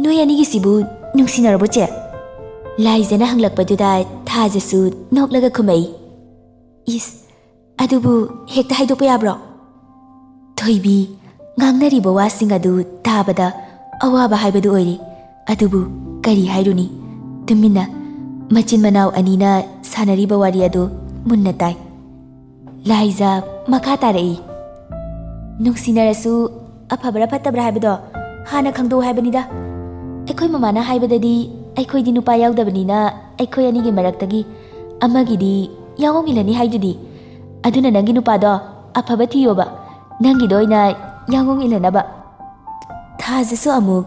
"ꯅꯣꯏ ꯑꯅꯤꯒꯤꯁꯤꯕꯨ ꯅꯨꯡꯁꯤꯅꯔꯕꯣ, ꯆꯦ?" ꯂꯥꯏꯖꯅ ꯍꯪꯂꯛꯄꯗꯨꯗ ꯊꯥꯖꯁꯨ ꯅꯣꯛꯂꯒ ꯈꯨꯝꯃꯛꯏ꯫ "ꯏꯁ, ꯑꯗꯨꯕꯨ ꯍꯦꯛꯇ ꯍꯥꯏꯗꯣꯛꯄ ꯌꯥꯕ꯭ꯔꯣ?" ꯊꯣꯏꯕꯤ ꯉꯥꯡꯅꯔꯤꯕ ꯋꯥꯁꯤꯡ ꯑꯗꯨ ꯇꯥꯕꯗ ꯑꯋꯥꯕ ꯍꯥꯏꯕꯗꯨ ꯑꯣꯏꯔꯦ꯫ ꯑꯗꯨꯕꯨ ꯀꯔꯤ ꯍꯥꯏꯔꯨꯅꯤ? ꯇꯨꯃꯤꯟꯅ ꯃꯆꯤꯟ ꯃꯅꯥꯎ ꯑꯅꯤꯅ ꯁꯥꯟꯅꯔꯤꯕ ꯋꯥꯔꯤ ꯑꯗꯨ ꯃꯨꯟꯅ ꯇꯥꯏ꯫ ꯂꯥꯏꯖ ꯃꯈꯥ ꯇꯥꯔꯛꯏ, "ꯅꯨꯡꯁꯤꯅꯔꯁꯨ ꯑꯐꯕ꯭ꯔꯥ ꯐꯠꯇꯕ꯭ꯔꯥ ꯍꯥꯏꯕꯗꯣ ꯍꯥꯟꯅ ꯈꯪꯗꯣꯛꯎ ꯍꯥꯏꯕꯅꯤꯗ꯫ ꯑꯩꯈꯣꯏ ꯃꯃꯥꯅ ꯍꯥꯏꯕꯗꯗꯤ ꯑꯩꯈꯣꯏꯗꯤ ꯅꯨꯄꯥ ꯌꯥꯎꯗꯕꯅꯤꯅ ꯑꯩꯈꯣꯏ ꯑꯅꯤꯒꯤ ꯃꯔꯛꯇꯒꯤ ꯑꯃꯒꯤꯗꯤ ꯌꯥꯑꯣꯡ ꯏꯜꯂꯅꯤ ꯍꯥꯏꯗꯨꯗꯤ꯫ ꯑꯗꯨꯅ ꯅꯪꯒꯤ ꯅꯨꯄꯥꯗꯣ ꯑꯐꯕ ꯊꯤꯌꯣꯕ, ꯅꯪꯒꯤꯗ ꯑꯣꯏꯅ ꯌꯥꯑꯣꯡ ꯏꯜꯂꯅꯕ꯫" ꯊꯥꯖꯁꯨ ꯑꯃꯨꯛ,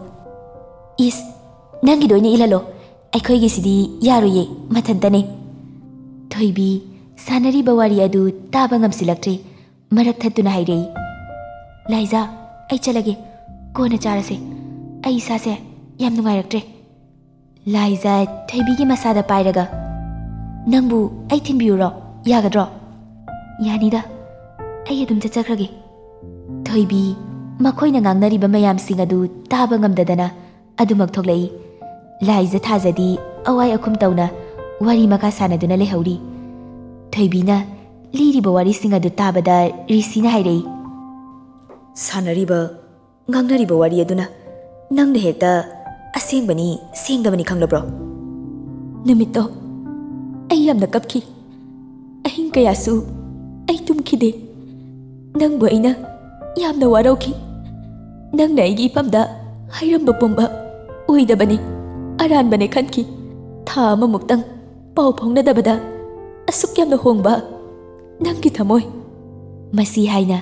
"ꯏꯁ, ꯅꯪꯒꯤꯗ ꯑꯣꯏꯅ ꯏꯜꯍꯜꯂꯣ, ꯑꯩꯈꯣꯏꯒꯤꯁꯤꯗꯤ ꯌꯥꯔꯣꯏꯌꯦ, ꯃꯊꯟꯇꯅꯦ꯫" ꯊꯣꯏꯕꯤ ꯁꯥꯟꯅꯔꯤꯕ ꯋꯥꯔꯤ ꯑꯗꯨ ꯇꯥꯕ ꯉꯝꯁꯤꯜꯂꯛꯇ꯭ꯔꯦ꯫ ꯃꯔꯛ ꯊꯠꯇꯨꯅ ꯍꯥꯏꯔꯛꯏ, "ꯂꯥꯏꯖꯥ, ꯑꯩ ꯆꯠꯂꯒꯦ, ꯀꯣꯟꯅ ꯆꯥꯔꯁꯦ꯫ ꯑꯩ ꯏꯁꯥꯁꯦ ꯌꯥꯝ ꯅꯨꯡꯉꯥꯏꯔꯛꯇ꯭ꯔꯦ꯫" ꯂꯥꯏꯖꯥ ꯊꯣꯏꯕꯤꯒꯤ ꯃꯁꯥꯗ ꯄꯥꯏꯔꯒ, "ꯅꯪꯕꯨ ꯑꯩ ꯊꯤꯟꯕꯤꯌꯨꯔꯣ? ꯌꯥꯒꯗ꯭ꯔꯣ?" "ꯌꯥꯅꯤꯗ, ꯑꯩ ꯑꯗꯨꯝ ꯆꯠꯆꯈ꯭ꯔꯒꯦ꯫" ꯊꯣꯏꯕꯤ ꯃꯈꯣꯏꯅ ꯉꯥꯡꯅꯔꯤꯕ ꯃꯌꯥꯝꯁꯤꯡ ꯑꯗꯨ ꯇꯥꯕ ꯉꯝꯗꯗꯅ ꯑꯗꯨꯃꯛ ꯊꯣꯛꯂꯛꯏ꯫ ꯂꯥꯏꯖ ꯊꯥꯖꯗꯤ ꯑꯋꯥꯏ ꯑꯈꯨꯝ ꯇꯧꯅ ꯋꯥꯔꯤ ꯃꯈꯥ ꯁꯥꯟꯅꯗꯨꯅ ꯂꯩꯍꯧꯔꯤ꯫ ꯊꯣꯏꯕꯤꯅ ꯂꯤꯔꯤꯕ ꯋꯥꯔꯤꯁꯤꯡ ꯑꯗꯨ ꯇꯥꯕꯗ ꯔꯤꯁꯤꯅ ꯍꯥꯏꯔꯛꯏ, "ꯁꯥꯟꯅꯔꯤꯕ, ꯉꯥꯡꯅꯔꯤꯕ ꯋꯥꯔꯤ ꯑꯗꯨꯅ ꯅꯪꯅ ꯍꯦꯛꯇ ꯑꯁꯦꯡꯕꯅꯤ ꯁꯦꯡꯗꯕꯅꯤ ꯈꯪꯂꯕ꯭ꯔꯣ? ꯅꯨꯃꯤꯠꯇꯣ ꯑꯩ ꯌꯥꯝꯅ ꯀꯞꯈꯤ꯫ ꯑꯍꯤꯡ ꯀꯌꯥꯁꯨ ꯑꯩ ꯇꯨꯝꯈꯤꯗꯦ꯫ ꯅꯪꯕꯨ ꯑꯩꯅ ꯌꯥꯝꯅ ꯋꯥꯔꯧꯈꯤ꯫ ꯅꯪꯅ ꯑꯩꯒꯤ ꯏꯐꯝꯗ ꯍꯥꯏꯔꯝꯕ ꯄꯨꯝꯕ ꯑꯣꯏꯗꯕꯅꯤ, ꯑꯔꯥꯟꯕꯅꯦ ꯈꯟꯈꯤ꯫ ꯊꯥ ꯑꯃꯃꯨꯛꯇꯪ ꯄꯥꯎ ꯐꯥꯎꯅꯗꯕꯗ ꯑꯁꯨꯛ ꯌꯥꯝꯅ ꯍꯣꯡꯕ ꯅꯪꯒꯤ ꯊꯃꯣꯏ꯫" ꯃꯁꯤ ꯍꯥꯏꯅ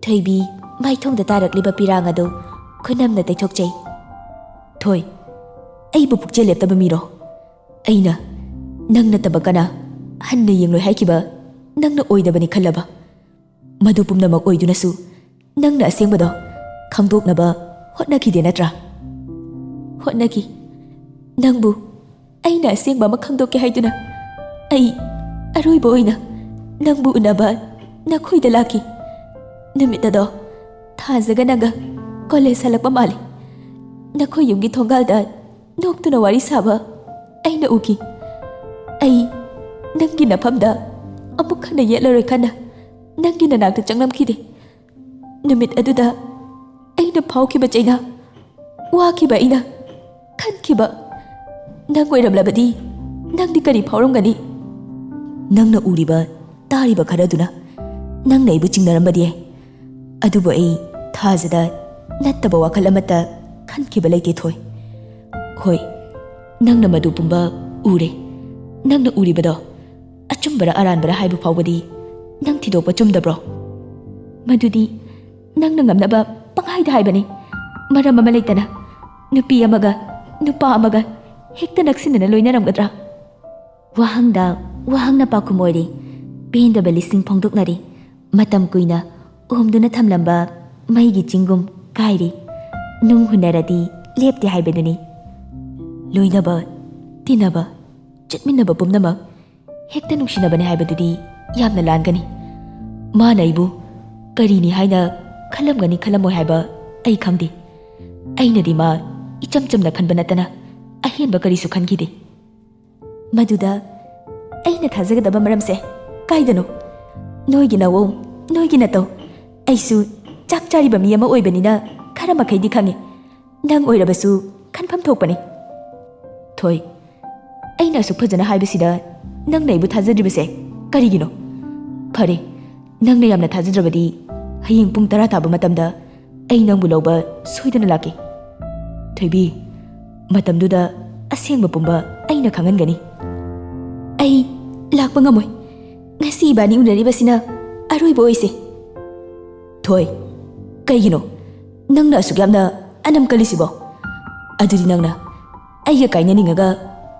ꯊꯣꯏꯕꯤ ꯃꯥꯏꯊꯣꯡꯗ ꯇꯥꯔꯛꯂꯤꯕ ꯄꯤꯔꯥꯡ ꯑꯗꯨ ꯈꯨꯅꯝꯅ ꯇꯩꯊꯣꯛꯆꯩ꯫ "ꯊꯣꯏ, ꯑꯩꯕꯨ ꯄꯨꯛꯆꯦꯜ ꯂꯦꯞꯇꯕ ꯃꯤꯔꯣ? ꯑꯩꯅ ꯅꯪ ꯅꯠꯇꯕ ꯀꯅꯥ ꯍꯟꯅ ꯌꯦꯡꯂꯣꯏ ꯍꯥꯏꯈꯤꯕ ꯅꯪꯅ ꯑꯣꯏꯗꯕꯅꯤ ꯈꯜꯂꯕ? ꯃꯗꯨ ꯄꯨꯝꯅꯃꯛ ꯑꯣꯏꯗꯨꯅꯁꯨ ꯅꯪꯅ ꯑꯁꯦꯡꯕꯗꯣ ꯈꯪꯗꯣꯛꯅꯕ ꯍꯣꯠꯅꯈꯤꯗꯦ ꯅꯠꯇ꯭ꯔꯥ?" "ꯍꯣꯠꯅꯈꯤ꯫ ꯅꯪꯕꯨ ꯑꯩꯅ ꯑꯁꯦꯡꯕ ꯑꯃ ꯈꯪꯗꯣꯛꯀꯦ ꯍꯥꯏꯗꯨꯅ ꯑꯩ ꯑꯔꯣꯏꯕ ꯑꯣꯏꯅ ꯅꯪꯕꯨ ꯎꯅꯕ ꯅꯈꯣꯏꯗ ꯂꯥꯛꯈꯤ꯫ ꯅꯨꯃꯤꯠ ꯑꯗꯣ ꯊꯥꯖꯒ ꯅꯪꯒ ꯀꯣꯂꯦꯖ ꯍꯜꯂꯛꯄ ꯃꯥꯜꯂꯤ꯫ ꯅꯈꯣꯏ ꯌꯨꯝꯒꯤ ꯊꯣꯡꯒꯥꯜꯗ ꯅꯣꯛꯇꯨꯅ ꯋꯥꯔꯤ ꯁꯥꯕ ꯑꯩꯅ ꯎꯈꯤ꯫ ꯑꯩ ꯅꯪꯒꯤ ꯅꯐꯝꯗ ꯑꯃꯨꯛ ꯍꯟꯅ ꯌꯦꯠꯂꯔꯣꯏ ꯈꯟꯅ ꯅꯪꯒꯤ ꯅꯅꯥꯛꯇ ꯆꯪꯂꯝꯈꯤꯗꯦ꯫ ꯅꯨꯃꯤꯠ ꯑꯗꯨꯗ ꯑꯩꯅ ꯐꯥꯎꯈꯤꯕ ꯆꯩꯅꯥ, ꯋꯥꯈꯤꯕ ꯑꯩꯅ ꯈꯟꯈꯤꯕ ꯅꯪ ꯑꯣꯏꯔꯝꯂꯕꯗꯤ ꯅꯪꯗꯤ ꯀꯔꯤ ꯐꯥꯎꯔꯝꯒꯅꯤ? ꯅꯪꯅ ꯎꯔꯤꯕ, ꯇꯥꯔꯤꯕ ꯈꯔꯗꯨꯅ ꯅꯪꯅ ꯑꯩꯕꯨ ꯆꯤꯡꯅꯔꯝꯕꯗꯤ ꯌꯥꯏ, ꯑꯗꯨꯕꯨ ꯑꯩ ꯊꯥꯖꯗ ꯅꯠꯇꯕ ꯋꯥꯈꯜ ꯑꯃꯠꯇ ꯈꯟꯈꯤꯕ ꯂꯩꯇꯦ, ꯊꯣꯏ꯫ ꯍꯣꯏ, ꯅꯪꯅ ꯃꯗꯨ ꯄꯨꯝꯕ ꯎꯔꯦ꯫ ꯅꯪꯅ ꯎꯔꯤꯕꯗꯣ ꯑꯆꯨꯝꯕꯔ ꯑꯔꯥꯟꯕꯔ ꯍꯥꯏꯕ ꯐꯥꯎꯕꯗꯤ ꯅꯪ ꯊꯤꯗꯣꯛꯄ ꯆꯨꯝꯗꯕ꯭ꯔꯣ? ꯃꯗꯨꯗꯤ ꯅꯪꯅ ꯉꯝꯅꯕ ꯄꯪꯍꯥꯏꯗ ꯍꯥꯏꯕꯅꯤ꯫ ꯃꯔꯝ ꯑꯃ ꯂꯩꯇꯅ ꯅꯨꯄꯤ ꯑꯃꯒ ꯅꯨꯄꯥ ꯑꯃꯒ ꯍꯦꯛꯇ ꯅꯛꯁꯤꯟꯅꯅ ꯂꯣꯏꯅꯔꯝꯒꯗ꯭ꯔꯥ? ꯋꯥꯍꯪꯗ ꯋꯥꯍꯪꯅ ꯄꯥꯎꯈꯨꯝ ꯑꯣꯏꯔꯤ꯫ ꯄꯦꯟꯗꯕ ꯂꯤꯁꯤꯡ ꯐꯣꯡꯗꯣꯛꯅꯔꯤ꯫ ꯃꯇꯝ ꯀꯨꯏꯅ ꯎꯝꯗꯨꯅ ꯊꯝꯂꯝꯕ ꯃꯩꯒꯤ ꯆꯤꯡꯒꯨꯝ ꯀꯥꯏꯔꯤ꯫ ꯅꯨꯡ ꯍꯨꯟꯅꯔꯗꯤ ꯂꯦꯞꯇꯦ ꯍꯥꯏꯕꯗꯨꯅꯤ꯫ ꯂꯣꯏꯅꯕ, ꯇꯤꯟꯅꯕ, ꯆꯠꯃꯤꯟꯅꯕ ꯄꯨꯝꯅꯃꯛ ꯍꯦꯛꯇ ꯅꯨꯡꯁꯤꯅꯕꯅꯤ ꯍꯥꯏꯕꯗꯨꯗꯤ ꯌꯥꯝꯅ ꯂꯥꯟꯒꯅꯤ꯫ ꯃꯥꯅ ꯑꯩꯕꯨ ꯀꯔꯤꯅꯤ ꯍꯥꯏꯅ ꯈꯜꯂꯝꯒꯅꯤ ꯈꯜꯂꯝꯃꯣꯏ ꯍꯥꯏꯕ ꯑꯩ ꯈꯪꯗꯦ꯫ ꯑꯩꯅꯗꯤ ꯃꯥ ꯏꯆꯝ ꯆꯝꯅ ꯈꯟꯕ ꯅꯠꯇꯅ ꯑꯍꯦꯟꯕ ꯀꯔꯤꯁꯨ ꯈꯟꯈꯤꯗꯦ꯫ ꯃꯗꯨꯗ ꯑꯩꯅ ꯊꯥꯖꯒꯗꯕ ꯃꯔꯝꯁꯦ ꯀꯥꯏꯗꯅꯣ? ꯅꯣꯏꯒꯤ ꯅꯋꯣ, ꯅꯣꯏꯒꯤ ꯅꯇꯧ꯫ ꯑꯩꯁꯨ ꯆꯥꯛ ꯆꯥꯔꯤꯕ ꯃꯤ ꯑꯃ ꯑꯣꯏꯕꯅꯤꯅ ꯈꯔ ꯃꯈꯩꯗꯤ ꯈꯪꯉꯤ꯫ ꯅꯪ ꯑꯣꯏꯔꯕꯁꯨ ꯈꯟꯐꯝ ꯊꯣꯛꯄꯅꯤ꯫ ꯊꯣꯏ, ꯑꯩꯅ ꯑꯁꯨꯛ ꯐꯖꯅ ꯍꯥꯏꯕꯁꯤꯗ ꯅꯪꯅ ꯑꯩꯕꯨ ꯊꯥꯖꯗ꯭ꯔꯤꯕꯁꯦ ꯀꯔꯤꯒꯤꯅꯣ? ꯐꯔꯦ, ꯅꯪꯅ ꯌꯥꯝꯅ ꯊꯥꯖꯗ꯭ꯔꯕꯗꯤ ꯍꯌꯦꯡ ꯄꯨꯡ ꯇꯔꯥ ꯇꯥꯕ ꯃꯇꯝꯗ ꯑꯩ ꯅꯪꯕꯨ ꯂꯧꯕ ꯁꯣꯏꯗꯅ ꯂꯥꯛꯀꯦ꯫ ꯊꯣꯏꯕꯤ, ꯃꯇꯝꯗꯨꯗ ꯑꯁꯦꯡꯕ ꯄꯨꯝꯕ ꯑꯩꯅ ꯈꯪꯍꯟꯒꯅꯤ꯫ ꯑꯩ ꯂꯥꯛꯄ ꯉꯝꯃꯣꯏ꯫ ꯉꯁꯤ ꯏꯕꯥꯅꯤ ꯎꯅꯔꯤꯕꯁꯤꯅ ꯑꯔꯣꯏꯕ ꯑꯣꯏꯁꯦ꯫ ꯊꯣꯏ, ꯀꯩꯒꯤꯅꯣ ꯅꯪꯅ ꯑꯁꯨꯛ ꯌꯥꯝꯅ ꯑꯅꯝ ꯀꯜꯂꯤꯁꯤꯕꯣ? ꯑꯗꯨꯗꯤ ꯅꯪꯅ ꯑꯩꯒ ꯀꯥꯏꯅꯅꯤꯡꯉꯒ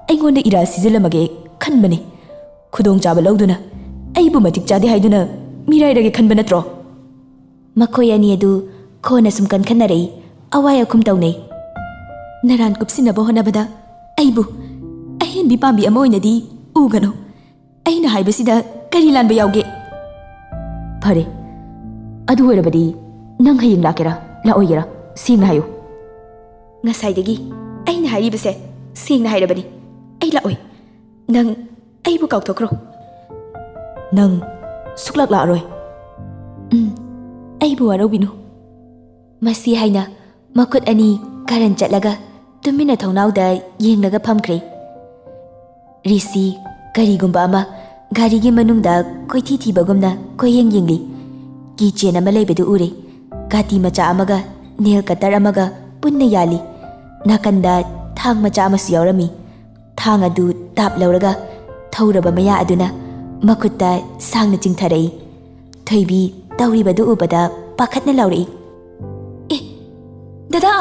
ꯑꯩꯉꯣꯟꯗ ꯏꯔꯥ ꯁꯤꯖꯤꯜꯂꯝꯃꯒꯦ ꯈꯟꯕꯅꯤ꯫ ꯈꯨꯗꯣꯡꯆꯥꯕ ꯂꯧꯗꯨꯅ ꯑꯩꯕꯨ ꯃꯇꯤꯛ ꯆꯥꯗꯦ ꯍꯥꯏꯗꯨꯅ ꯃꯤꯔꯥꯏꯔꯒꯦ ꯈꯟꯕ ꯅꯠꯇ꯭ꯔꯣ? ꯃꯈꯣꯏ ꯑꯅꯤ ꯑꯗꯨ ꯈꯣꯟꯅ ꯁꯨꯝ ꯀꯟꯈꯠꯅꯔꯛꯏ, ꯑꯋꯥꯏ ꯑꯈꯨꯝ ꯇꯧꯅꯩ꯫ ꯅꯔꯥꯟ ꯀꯨꯞꯁꯤꯟꯅꯕ ꯍꯣꯠꯅꯕꯗ ꯑꯩꯕꯨ ꯑꯍꯦꯟꯕꯤ ꯄꯥꯝꯕꯤ ꯑꯃ ꯑꯣꯏꯅꯗꯤ ꯎꯒꯅꯨ꯫ ꯑꯩꯅ ꯍꯥꯏꯕꯁꯤꯗ ꯀꯔꯤ ꯂꯥꯟꯕ ꯌꯥꯎꯒꯦ? ꯐꯔꯦ, ꯑꯗꯨ ꯑꯣꯏꯔꯕꯗꯤ ꯅꯪ ꯍꯌꯦꯡ ꯂꯥꯛꯀꯦꯔꯥ, ꯂꯥꯛꯑꯣꯏꯒꯦꯔꯥ? ꯁꯦꯡꯅ ꯍꯥꯏꯌꯨ꯫ ꯉꯁꯥꯏꯗꯒꯤ ꯑꯩꯅ ꯍꯥꯏꯔꯤꯕꯁꯦ ꯁꯦꯡꯅ ꯍꯥꯏꯔꯕꯅꯤ, ꯑꯩ ꯂꯥꯛꯑꯣꯏ꯫ ꯅꯪ ꯑꯩꯕꯨ ꯀꯥꯎꯊꯣꯛꯈ꯭ꯔꯣ꯫ ꯅꯪ ꯁꯨꯛꯂꯥꯛ ꯂꯥꯛꯑꯔꯣꯏ꯫ ꯎꯝ, ꯑꯩꯕꯨ ꯋꯥꯔꯧꯕꯤꯅꯨ꯫ ꯃꯁꯤ ꯍꯥꯏꯅ ꯃꯈꯨꯠ ꯑꯅꯤ ꯀꯥꯔꯟ ꯆꯠꯂꯒ ꯇꯨꯃꯤꯟꯅ ꯊꯣꯡꯅꯥꯎꯗ ꯌꯦꯡꯂꯒ ꯐꯝꯈ꯭ꯔꯦ꯫ ꯔꯤꯁꯤ ꯀꯔꯤꯒꯨꯝꯕ ꯑꯃ ꯒꯥꯔꯤꯒꯤ ꯃꯅꯨꯡꯗ ꯀꯣꯏꯊꯤ ꯊꯤꯕꯒꯨꯝꯅ ꯀꯣꯏꯌꯦꯡ ꯌꯦꯡꯂꯤ꯫ ꯀꯤ ꯆꯦꯟ ꯑꯃ ꯂꯩꯕꯗꯨ ꯎꯔꯦ꯫ ꯀꯥꯇꯤ ꯃꯆꯥ ꯑꯃꯒ ꯅꯦꯜ ꯀꯇꯔ ꯑꯃꯒ ꯄꯨꯟꯅ ꯌꯥꯜꯂꯤ꯫ ꯅꯥꯀꯟꯗ ꯊꯥꯡ ꯃꯆꯥ ꯑꯃꯁꯨ ꯌꯥꯎꯔꯝꯃꯤ꯫ ꯊꯥꯡ ꯑꯗꯨ ꯇꯥꯞ ꯂꯧꯔꯒ ꯊꯧꯔꯕ ꯃꯌꯥ ꯑꯗꯨꯅ ꯃꯈꯨꯠꯇ ꯁꯥꯡꯅ ꯆꯤꯡꯊꯔꯛꯏ꯫ ꯊꯣꯏꯕꯤ ꯇꯧꯔꯤꯕꯗꯨ ꯎꯕꯗ ꯄꯥꯈꯠꯅ ꯂꯥꯎꯔꯛꯏ, "ꯑꯦ, ꯗꯗꯥ,